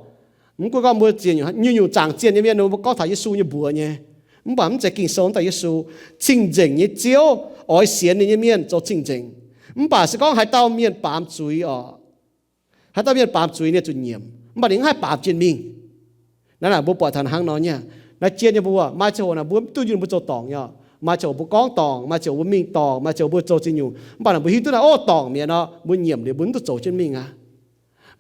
Mv gunv gorngv mbuo ziex nyungc, nyungc-nyungc zaangc zienh nyei mienh, mbuo gorngv taux Yesu nyei mbuox nyei, mv baac mv zeiz Ging-Sou daaih Yesu. Cing-nzengc nyei Ziouv oix sienx ninh nyei mienh zoux cing-nzengc. Mv baac se gorngv haaix dauh mienh baamz zuiz orqc, haaix dauh mienh baamz zuiz ninh zuqc nyiemc, mv baac ninh mv haih baamz jienv mingh. Naaiv naaic mbuo buatc taux hnangv nor nyei aqv. Naaiv jien nyei mbuo maaih ziangh hoc naaic mbuo mv duqv yunh mbuo zoux dorngc nyei orqc. Maaih ziangh hoc mbuo gorngv dorngc, maaih ziangh hoc mbuo mingh dorngc, maaih ziangh hoc mbuo zoux ziex nyungc, mv baac naaic mbuo hiuv duqv naaic, o, dorngc mi'aqv nor, mbuo nyiemc liuz mbuo mv duqv zoux jienv mingh aqv.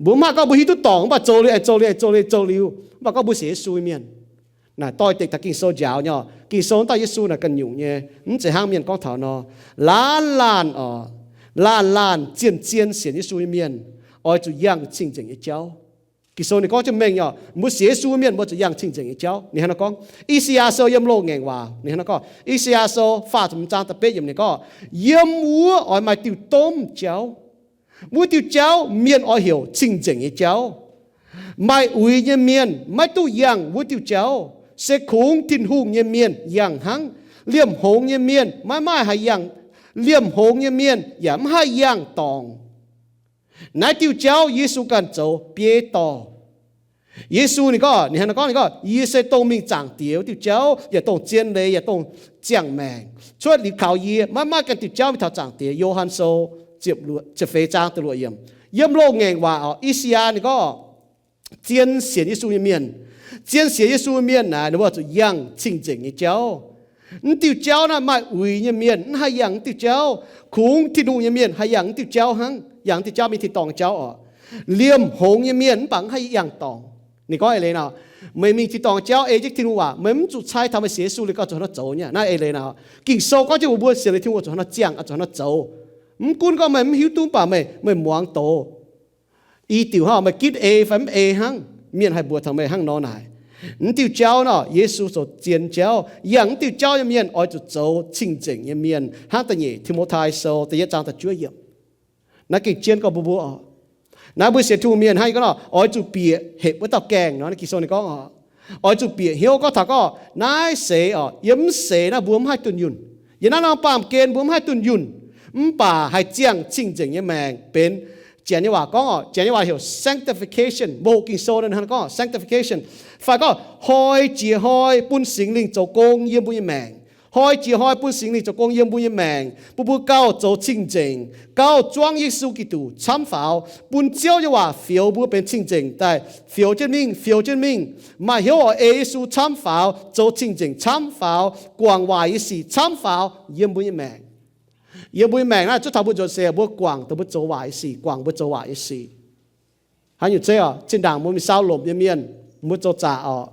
Mbuo mv haih gorngv mbuo hiuv duqv dorngc mv baac zoux liuz, aengx zoux liuz, aengx zoux liuz, zoux liuz, mv baac gorngv mbuo sienx Yesu nyei mienh. Naaic doix-dekc taux Ging-Sou njaaux nyei orqc. Ging-Sou daaih Yesu naaic ganh nyungc nyei, mv zeiz hnangv mienh gorngv taux nor. Laanh laanh orqc, laanh laanh zien-zien sienx Yesu nyei mienh oix zuqc yangh cing-nzengc nyei jauv. Ging-Sou ninh gorngv jienv mengh nyei orqc, mbuo sienx Yesu mienh mbuo zuqc yangh cing-nzengc nyei jauv. Ninh hnangv naaiv gorngv, I^saa^yaa Sou yiem loz-ngaengc waac, ninh hnangv naaiv gorngv, I^saa^yaa Sou faah ziepc hmz zaang da'betv yiemc ninh gorngv, yiem wuov oix maaih diuh domh jauv. Wuov diuh jauv mienh oix heuc cing-nzengc nyei jauv. Maaih uix nyei mienh maiv duqv yangh wuov diuh jauv, se kungx Tin-Hungh nyei mienh yangh hnangv. Liemh hngongx nyei mienh maiv maaih haih yangh, liemh hngongx nyei mienh yaac mv haih yangh dorngc. Naaiv diuh jauv Yesu ganh zoux biei dorh. Yesu ninh gorngv, ninh hnangv naaiv gorngv, ninh gorngv, Yie se dongh mingh Zaangc Diex wuov diuh jauv, yaac dongh zien leiz, yaac dongh ziangh maengc. Cuotv liuz kaux yie, maiv maaih ganh diuh jauv mingh taux Zaangc Diex. Yo^han Sou ziepc feix zaang da'luoqc yiemc. Yiem loz-ngaengc waac orqc, I^saa^yaa ninh gorngv, zien sienx Yesu nyei mienh, zien sienx Yesu nyei mienh naaic, ninh mbuo zuqc yangh cing-nzengc nyei jauv. Mv diuh jauv naaiv maaih uix nyei mienh mv haih yangh mv diuh jauv. Kungx Tin-Hungh nyei mienh haih yangh mv diuh jauv hnangv. Yangh diuh jauv mingh tin-dorngh jauv orqc. Liemh hngongx nyei mienh mv baac mv haih yangh dorngc. Ninh gorngv eix leiz nor, meih mingh tin-dorngh jauv ei jienv Tin-Hungh waac, meih mv zuqc cai taux meih sienx Yesu liuz gauh zuqc hnangv naaiv zoux nyei. Naaiv eix leiz nor, Ging-Sou gorngv jienv mbuox mbuo sienx liuz Tin-Hungh zuqc hnangv naaiv ziangh, zuqc hnangv naaiv zoux. Mv gunv gorngv meih mv hiuv duqv mv baac meih, meih muangx doz. I diuc hnangv meih ginv ei fai mv ei hnangv, mienh haih mbuox taux meih hnangv nor naaic. Mv diuh jauv nor, Yesu zoux zien jauv. Yangh mv diuh jauv nyei mienh oix zuqc zoux cing-nzengc nyei mienh, hnangv da'nyeic Ti^mo^tai Sou da'yietv zaang da'juov yiemc. Naaiv gengh jienv gorngv mbuox mbuo oc. Naaiv mbuo sienx Tin-Hungh mienh hnangv gorngv nor, oix zuqc bieqc hepc wuov dauh gaengh nor, Ging-Sou ninh gorngv oc. Oix zuqc bieqc hnyouv gorngv taux gorngv naaiv seix oc, yiem mv seix naaiv mbuo mv haih dunh yunh. Yiem naaiv norm baamh gen mbuo mv haih dunh yunh, mv baac haih ziangh cing-nzengc nyei maengc benx, Janx nyei waac gorngv oc, Janx nyei waac heuc sanctification. Mbuo hoqc Ging-Sou naaiv hnangv gorngv sanctification, fai gorngv hoi jiex hnoi bun Singx Lingh zoux gong yiem mbuo nyei maengc. Hoi jiex hnoi bun Singx Lingh zoux gong yiem mbuo nyei maengc, bun mbuo gauh zoux cing-nzengc, gauh zuangv Yesu Giduc camv faaux, bun Ziouv nyei waac fioux mbuo benx cing-nzengc daaih, fioux jienv mingh, fioux jienv mingh. Maaih hnyouv oix ei Yesu camv faaux, zoux cing-nzengc camv faaux, guangc waaic nyei sic camv faaux yiem mbuo nyei maengc. Yiem mbuo nyei maengc naaiv, zuov taux mbuo nzuonx seix mbuo guangc dongh mbuo zoux waaic nyei sic, guangc mbuo zoux waaic nyei sic. Haaix nyungc zeiv oc, zinh ndaangc mbuo mingh saau lomc nyei mienh, mbuo zoux zaqc oc,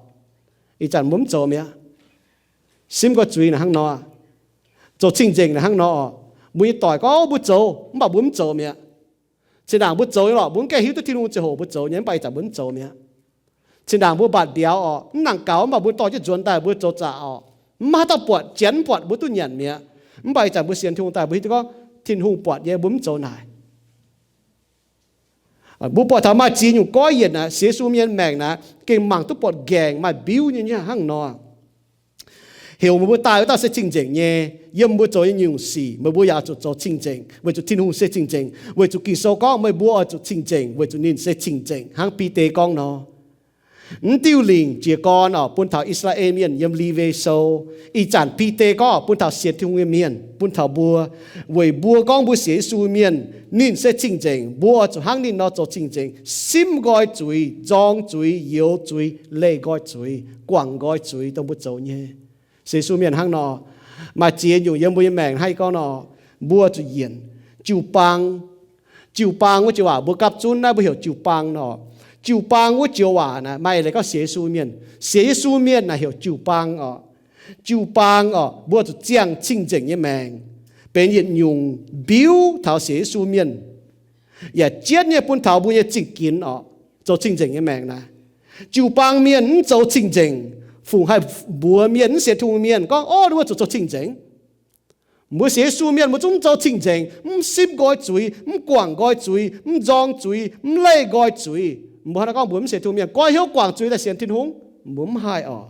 ih zanc mbuo mv zoux mi'aqv. Simv nqoi zuiz naaic hnangv nor, zoux cing-nzengc naaic hnangv nor oc. Mbuo nyei doic gorngv mbuo zoux, mv baac mbuo mv zoux mi'aqv. Zinh ndaangc mbuo zoux nyei lorqc, mbuo mv gaengh hiuv duqv Tin-Hungh ziangh hoc mbuo zoux nyei, mv baac ih zanc mbuo mv zoux mi'aqv. Zinh ndaangc mbuo mbatc mbiauz oc, mv nangc gaux, mv baac mbuo dorh jienv nzuonx daaih mbuo zoux zaqc oc. Mv maaih haaix dauh buatc, Janx mv buatc, mbuo duqv nyanc mi'aqv. Mv baac ih zanc mbuo sienx Tin-Hungh daaih mbuo hiuv duqv gorngv Tin-Hungh buatc nyei, mbuo mv zoux naaic. Mbuo buatc taux maaih ziex nyungc goiv yienc naaic, sienx Yesu mienh maengc naaic gengh mangc duqv buatc nqaengc maaih mbiuv nyei hnangv nor. Heuc meih mbuo daaih wuov dauh se cing-nzengc nyei. Yiem mbuo zoux nyei nyungc sic meih mbuo yaac zuqc zoux cing-nzengc, weic zuqc Tin-Hungh se cing-nzengc. Weic zuqc Ging-Sou gorngv meih mbuo oix zuqc cing-nzengc weic zuqc ninh se cing-nzengc, hnangv Bide gorngv nor. Mv diuh lingc jiez gorn oc, bun taux I^saa^laa^en Mienh yiem Liwe Sou. Ih zanc Bide gorngv bun taux sienx Tin-Hungh nyei mienh, bun taux mbuo, weic mbuo gorngv mbuo sienx Yesu mienh, ninh se cing-nzengc, mbuo oix zuqc hnangv ninh nor zoux cing-nzengc, simv nqoi zuiz, nzorng zuiz, youx zuiz, leih nqoi zuiz, guangc nqoi zuiz dongh mbuo zoux nyei. Sienx Yesu mienh hnangv nor. Maaih ziex nyungc yiem mbuo nyei maengc hnangv gorngv nor, mbuo zuqc yienc. Jiu-baang. Jiu-baang wuov joux waac mbuo gapv zunv naaiv mbuo heuc jiu-baang nor. Jiu-baang wuov joux waac naaic maaih leiz gorngv sienx Yesu mienh. Sienx Yesu mienh naaic heuc jiu-baang oc. Jiu-baang oc, mbuo zuqc ziangh cing-nzengc nyei maengc, benx yietc nyungc mbiuv taux sienx Yesu mienh, yaac jienv nyei bun taux mbuo nyei zingh ginx oc, zoux cing-nzengc nyei maengc naaic. Jiu-baang mienh mv zoux cing-nzengc, fungc haih mbuox mienh mv sienx Tin-Hungh mienh gorngv, orv, ninh mbuo zuqc zoux cing-nzengc. Mbuo sienx Yesu mienh mbuo zungv mv zoux cing-nzengc, mv simv nqoi zuiz, mv guangc nqoi zuiz, mv nzorng zuiz, mv leih nqoi zuiz. Mbuo hnangv naaiv gorngv mbuox mv sienx Tin-Hungh mienh goiv hnyouv guangc zuiz daaih sienx Tin-Hungh, mbuo mv haih oc.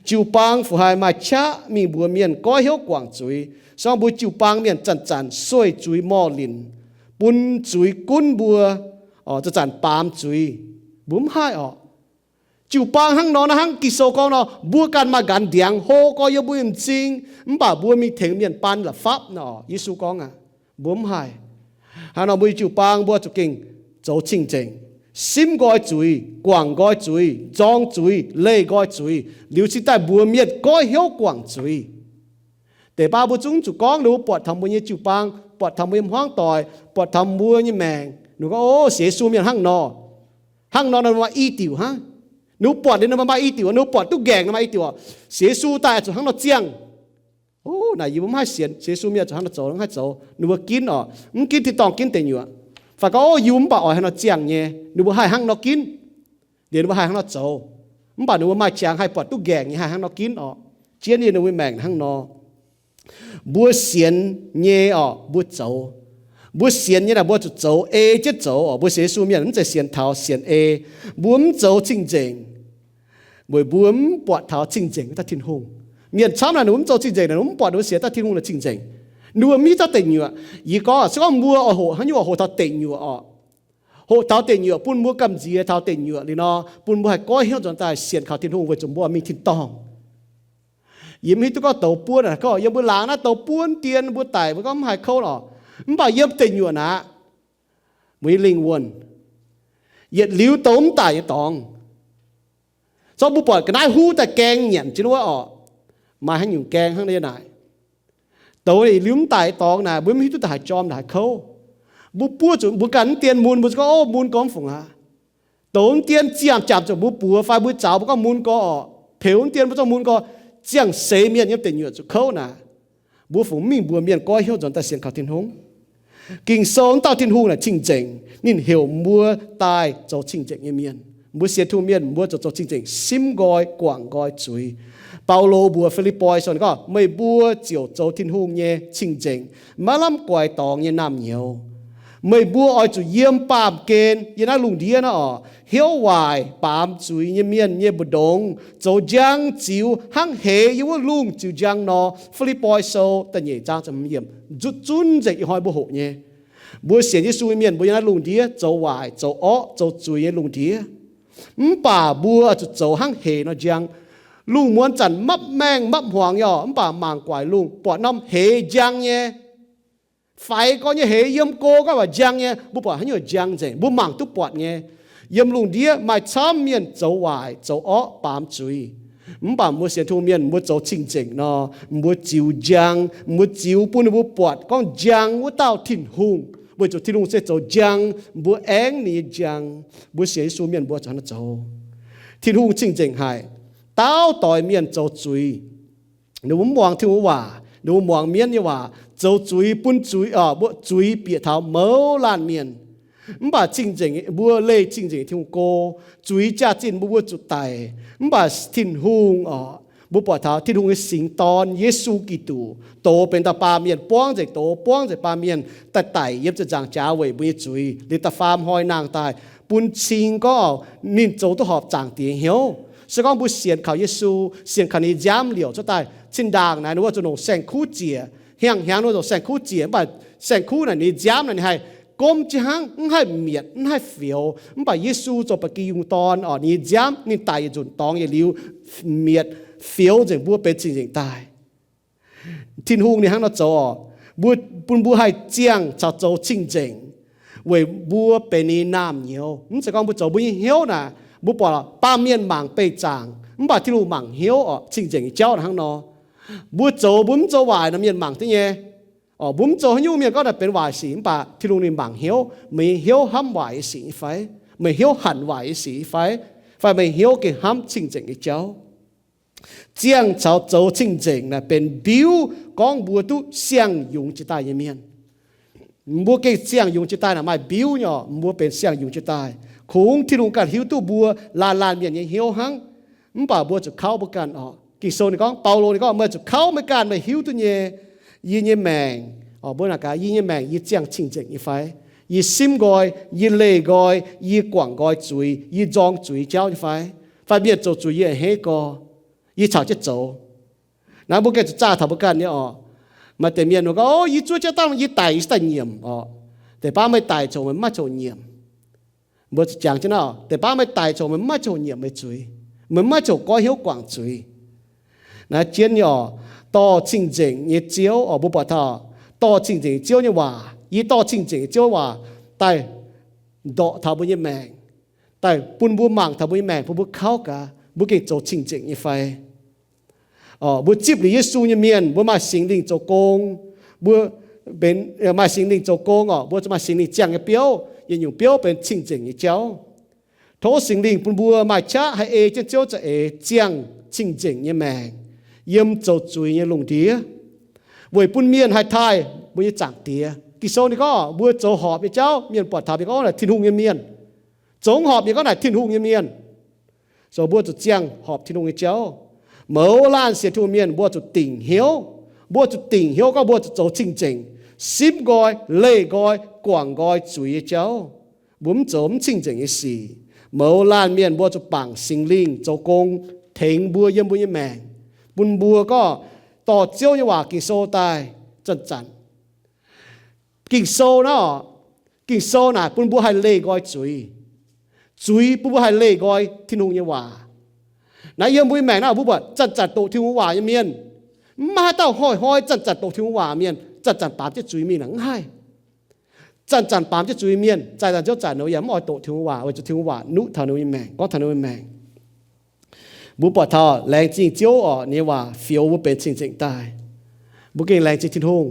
Jiu-baang fungc haih maaih qaqv mingh mbuox mienh goiv hnyouv guangc zuiz. Se gorngv mbuo jiu-baang mienh zanc-zanc sueih zuiz morh linc, bun zuiz gunv mbuo, zanc-zanc baamz zuiz. Mbuo mv haih orqc. Jiu-baang hnangv nor, naaiv hnangv Ging-Sou gorngv nor, mbuo ganh maaih nqanx ndiangx hlo gorx yiem mbuo nyei m'zing, mv baac mbuo mingh tengx mienh baan la'fapv nor, Yesu gorngv aqv, mbuo mv haih. Hnangv nor mbuo nyei jiu-baang mbuo zuqc gengh zoux cing-nzengc, simv nqoi zuiz, guangc nqoi zuiz, nzorng zuiz, leih nqoi zuiz, liuz cingx daaih mbuox mienh goiv hnyouv guangc zuiz. Deix baav mbuo zungv zuqc gorngv, ninh mbuo buatc taux mbuo nyei jiu-baang, buatc taux mbuo nyei hmuangv doic, buatc taux mbuo nyei maengc, ninh gorngv, O, sienx Yesu mienh hnangv nor, hnangv nor nor maaih i diuc hnangv. Ninh mbuo buatc liuz nor maaih i diuc, ninh mbuo buatc duqv nqaengc nor maaih i diuc, sienx Yesu daaih zuqc hnangv nor ziangh. O, naaic yie mbuo mv haih sienx, sienx Yesu mienh zuqc hnangv nor zoux, mv haih zoux. Ninh mbuo ginv orqc, mv ginv tin-dorngh, ginv deic nyuoqc. Fai gorngv, O, yie mbuo mv baac oix hnangv nor ziangh nyei. Ninh mbuo haih hnangv nor ginv. Liuz ninh mbuo haih hnangv nor zoux. Mv baac ninh mbuo maaih qangx haih buatc duqv nqaengc nyei haih hnangv nor ginv orqc. Jienv yie ninh mbuo maengc hnangv nor. Mbuo sienx nyei orqc, mbuo zoux. Mbuo sienx nyei naaic mbuo zuqc zoux, ei jienv zoux orqc. Mbuo sienx Yesu mienh mv zeiz sienx taux sienx ei. Mbuo mv zoux cing-nzengc weic mbuo mv buatc taux cing-nzengc wuov dauh Tin-Hungh. Mienh camv naaic ninh mbuo mv zoux cing-nzengc naaic, ninh mbuo mv buatc ninh mbuo sienx dauh Tin-Hungh naaic cing-nzengc. Ninh mbuo mv hiuv dauh deic nyuoqc. Yie gorngv se gorngv mbuo oix hoqc haaix nyungc, oix hoqc taux deic nyuoqc orqc. Hoqc taux deic nyuoqc bun mbuo gamh nziex taux deic nyuoqc liuz nor, bun mbuo haih goiv hnyouv nzuonx daaih sienx kaux Tin-Hungh weic zuqc mbuo mingh tin-dorngh. Yie mv hiuv duqv gorngv douz buonv aqv, gorngv yiem mbuo laangz naaiv douz buonv dien mbuo daic, mbuo gorngv mv haih kouv lorqc. Mv baac yiem deic nyuoqc naaic, mbuo nyei lingh wuonh yietc liuz douz mv daic nyei dorngx. Zorqv mbuo buatc ga'naaiv huv daaih gaeng nyanc jienv wuov orqc, maaih haaix nyungc gaeng hnangv naaiv naaic. Douz yietc liuz mv daic nyei dorngx naaic, mbuo mv hiuv duqv daaih haaix jorm daaih haaix kouv. Mbuo buov zuqc mbuo ganh mv dien mun, mbuo gorngv, O, mun gorngv mv fungc aqv. Douz mv dien ziangh jangx zuqc mbuo buoz fai mbuo zaux mbuo gorngv mun gorx orqc, peux mv dien mbuo zorqv mun gorx, ziangh seix mienh yiem deic nyuoqc zuqc kouv naaic, mbuo fungc mv mingh mbuox mienh goiv hnyouv nzuonx daaih sienx kaux Tin-Hungh? Ging-Sou wuov dauh Tin-Hungh naaic cing-nzengc, ninh heuc mbuo daaih zoux cing-nzengc nyei mienh. Mbuo sienx Tin-Hungh mienh mbuo zoux, zoux cing-nzengc, simv nqoi, guangc nqoi zuiz. Baulo mbuox Fi^lipv^poi Sou gorngv, Meih mbuo ziouc zoux Tin-Hungh nyei cing-nzengc, maiv lamh guaix dorngx nyei naamh nyouz. Meih mbuo oix zuqc yiem baamh gen yiem naaiv lungh ndiev naaiv orqc, hnyouv waaic baamz zuiz nyei mienh nyei mbu'ndongx, zoux njang ziux hnangv heix yiem wuov lungh ziux njang nor. Fi^lipv^poi Sou da'nyeic zaang, nzutv zunv nzengc ih hnoi mbuo hoqc nyei. Mbuo sienx Yesu nyei mienh mbuo yiem naaiv lungh ndiev zoux waaic, zoux orqv, zoux zuiz nyei lungh ndiev. Mv baac mbuo zuqc zoux hnangv heix nor njang. Lungh muonz zanc mapv maengh mapv hmuangx nyei orqc, mv baac mangc guaix lungh buatc norm heix njang nyei. Faix gorx nyei heix yiem go gorngv waac njang nyei, mbuo buatc haaix nyungc njang nzengc, mbuo mangc duqv buatc nyei. Yiem lungh ndiev maaih camv mienh zoux waaic, zoux orqv, baamz zuiz. Mv baac mbuo sienx Tin-Hungh mienh mbuo zoux cing-nzengc nor, mbuo ziux njang, mbuo ziux bun ninh mbuo buatc gorngv njang wuov dauh Tin-Hungh, weic zuqc Tin-Hungh se zoux njang, mbuo aengv ninh nyei njang. Mbuo sienx Yesu mienh mbuo zuqc hnangv naaiv zoux. Tin-Hungh cing-nzengc haic. Dauh doix mienh zoux zuiz, ninh mbuo mv muangx Tin-Hungh waac, ninh mbuo muangx mienv nyei waac, zoux zuiz bun zuiz, zuiz bieqc taux mouz laanh mienh. Mv baac cing-nzengc, mbuo leih cing-nzengc Tin-Hungh go, zuiz jaax-zinh mbuo, mbuo zuqc daic. Mv baac Tin-Hungh orqc, mbuo buatc taux Tin-Hungh nyei Singx Dorn, Yesu Giduc, dox benx dauh baamh mienh, buangv nzengc dox, buangv nzengc baamh mienh, daaih daic yiem ziepc nzaangc jaax weic mbuo nyei zuiz, liuz da'faam hnoi nangh daaih, bun cing gorngv ninh zoux duqv horpc zaangc Diex nyei hnyouv. Se gorngv mbuo sienx kaux Yesu, sienx kaux ninh nyei nziaamv liouc cuotv daaih, cin-ndaangc naaic ninh mbuo zuqc longc saeng-kuv ziec, hnyangx-hnyangx ninh mbuo longc saeng-kuv ziec, mv baac saeng-kuv naaic ninh nyei nziaamv naaic ninh haih gomv jienv hnangv, mv haih mietc, mv haih fioux. Mv baac Yesu zoux ba'gi yungh dorn orqc, ninh nyei nziaamv ninh daic yietc nzunc dorngx yietc liuz, mietc, fioux nzengc mbuo benx cing-nzengc daaih. Tin-Hungh ninh hnangv nor zoux orqc, mbuo, bun mbuo haih ziangh caux zoux cing-nzengc, weic mbuo benx ninh naamh nyouz. Mv zeiz gorngv mbuo zoux mbuo nyei hnyouv naaic, mbuo buatc baamh mienh mangc beih zaangc, mv baac Tin-Hungh mangc hnyouv orqc. Cing-nzengc nyei jauv hnangv nor. Mbuo zoux, mbuo mv zoux waaic nor mienh mangc duqv nyei. Orqc, mbuo mv zoux haaix nyungc mienh gorngv naaic benx waaic sic, mv baac Tin-Hungh ninh mangc hnyouv, meih nyei hnyouv hnamv waaic nyei sic nyei fai? Meih hnyouv hanc waaic nyei sic nyei fai? Fai meih hnyouv gengh hnamv cing-nzengc nyei jauv? Ziangh caux zoux cing-nzengc naaic benx mbiuv gorngv mbuo duqv siang-yungz jiex daaih nyei mienh. Mbuo gengh siang-yungz jiex daaih naaic maaih mbiuv nyei orqc, mbuo benx siang-yungz jiex daaih. Kungx Tin-Hungh ganh hiuv duqv mbuo laanh laanh mienh nyei hnyouv hnangv. Mv baac mbuo zuqc kauv mbuo ganh orqc. Ging-Sou ninh gorngv, Baulo ninh gorngv, meih zuqc kauv meih ganh, meih hiuv duqv nyei. Yie nyei maengc, orqc, mbuo naaic gaax, yie nyei maengc yie ziangh cing-nzengc nyei fai? Yie simv nqoi, yie leih nqoi, yie guangc nqoi zuiz, yie nzorng zuiz jauv nyei fai? Fai mienh zoux zuiz yie a'hneiv gorx, yie caux jienv zoux? Naaiv mbuo gengh zuqc zaah taux mbuo ganh nyei orqc. Maaih deix mienh gorngv, O, yie zuov jienv dangh yie daic yie se daaih nyiemc orqc. Deix baav meih daic zoux meih maiv zoux nyiemc. Mbuo zuqc jangx jienv naaiv, deix baav meih daic zoux meih maiv zoux nyiemc meih zuiz, meih maiv zoux goiv hnyouv guangc zuiz. Naaiv jienv nyei oc, dorh cing-nzengc nyei Ziouv oc, mbuo buatc taux dorh cing-nzengc nyei Ziouv nyei waac, yie dorh cing-nzengc nyei Ziouv waac daaih ndorqc taux mbuo nyei maengc, daaih bun mbuo mangc taux mbuo nyei maengc, bun mbuo kauv gaax mbuo gengh zoux cing-nzengc nyei fai. Mbuo zipv liuz Yesu nyei mienh, mbuo maaih Singx Lingh zoux gong. Mbuo benx maaih Singx Lingh zoux gong oc, mbuo zuqc maaih Singx Lingh ziangh nyei biouv. Yietc nyungc biouv benx cing-nzengc nyei jauv. Tov Singx Lingh bun mbuo maaih qaqv haih ei jienv Ziouv za'eix ziangh cing-nzengc nyei maengc yiem zoux zuiz nyei lungh ndiev, weic bun mienh haih taaih mbuo nyei Zaangc Diex. Ging-Sou ninh gorngv mbuo zoux horpc nyei jauv, mienh buatc taux mienh gorngv naaic Tin-Hungh nyei mienh. Zoux horpc mienh gorngv naaic Tin-Hungh nyei mienh. So mbuo zuqc ziangh horpc Tin-Hungh nyei jauv. Mouz laanh sienx Tin-Hungh mienh mbuo zuqc dingc hnyouv. Mbuo zuqc dingc hnyouv gorngv mbuo zuqc zoux cing-nzengc, simv nqoi, leih nqoi, guangc nqoi zuiz nyei jauv. Mbuo mv zoux mv cing-nzengc nyei sic. Mouz laanh mienh mbuo zuqc bangc Singx Lingh zoux gong tengx mbuo yiem mbuo nyei maengc, bun mbuo gorngv dorh Ziouv nyei waac Ging-Sou daaih zanc-zanc. Ging-Sou naaiv, Ging-Sou naaic bun mbuo haih leih nqoi zuiz. Zuiz bun mbuo haih leih nqoi Tin-Hungh nyei waac. Naaiv yiem mbuo nyei maengc naaiv mbuo buatc zanc-zanc doqc Tin-Hungh waac nyei mienh, mv maaih haaix dauh hnoi-hnoi zanc-zanc doqc Tin-Hungh waac mienh zanc-zanc baamz jienv zuiz mingh naaic, mv haih. Zanc-zanc baamz jienv zuiz mienh, zaih zanc Ziouv zanc ninh yaac mv oix doqc Tin-Hungh waac, weic zuqc Tin-Hungh waac nuqv taux ninh nyei maengc, gorngv taux ninh nyei maengc. Mbuo buatc taux laengz zingh Ziouv oc, ninh nyei waac fioux mbuo benx cing-nzengc daaih. Mbuo gengh laengz zingh Tin-Hungh.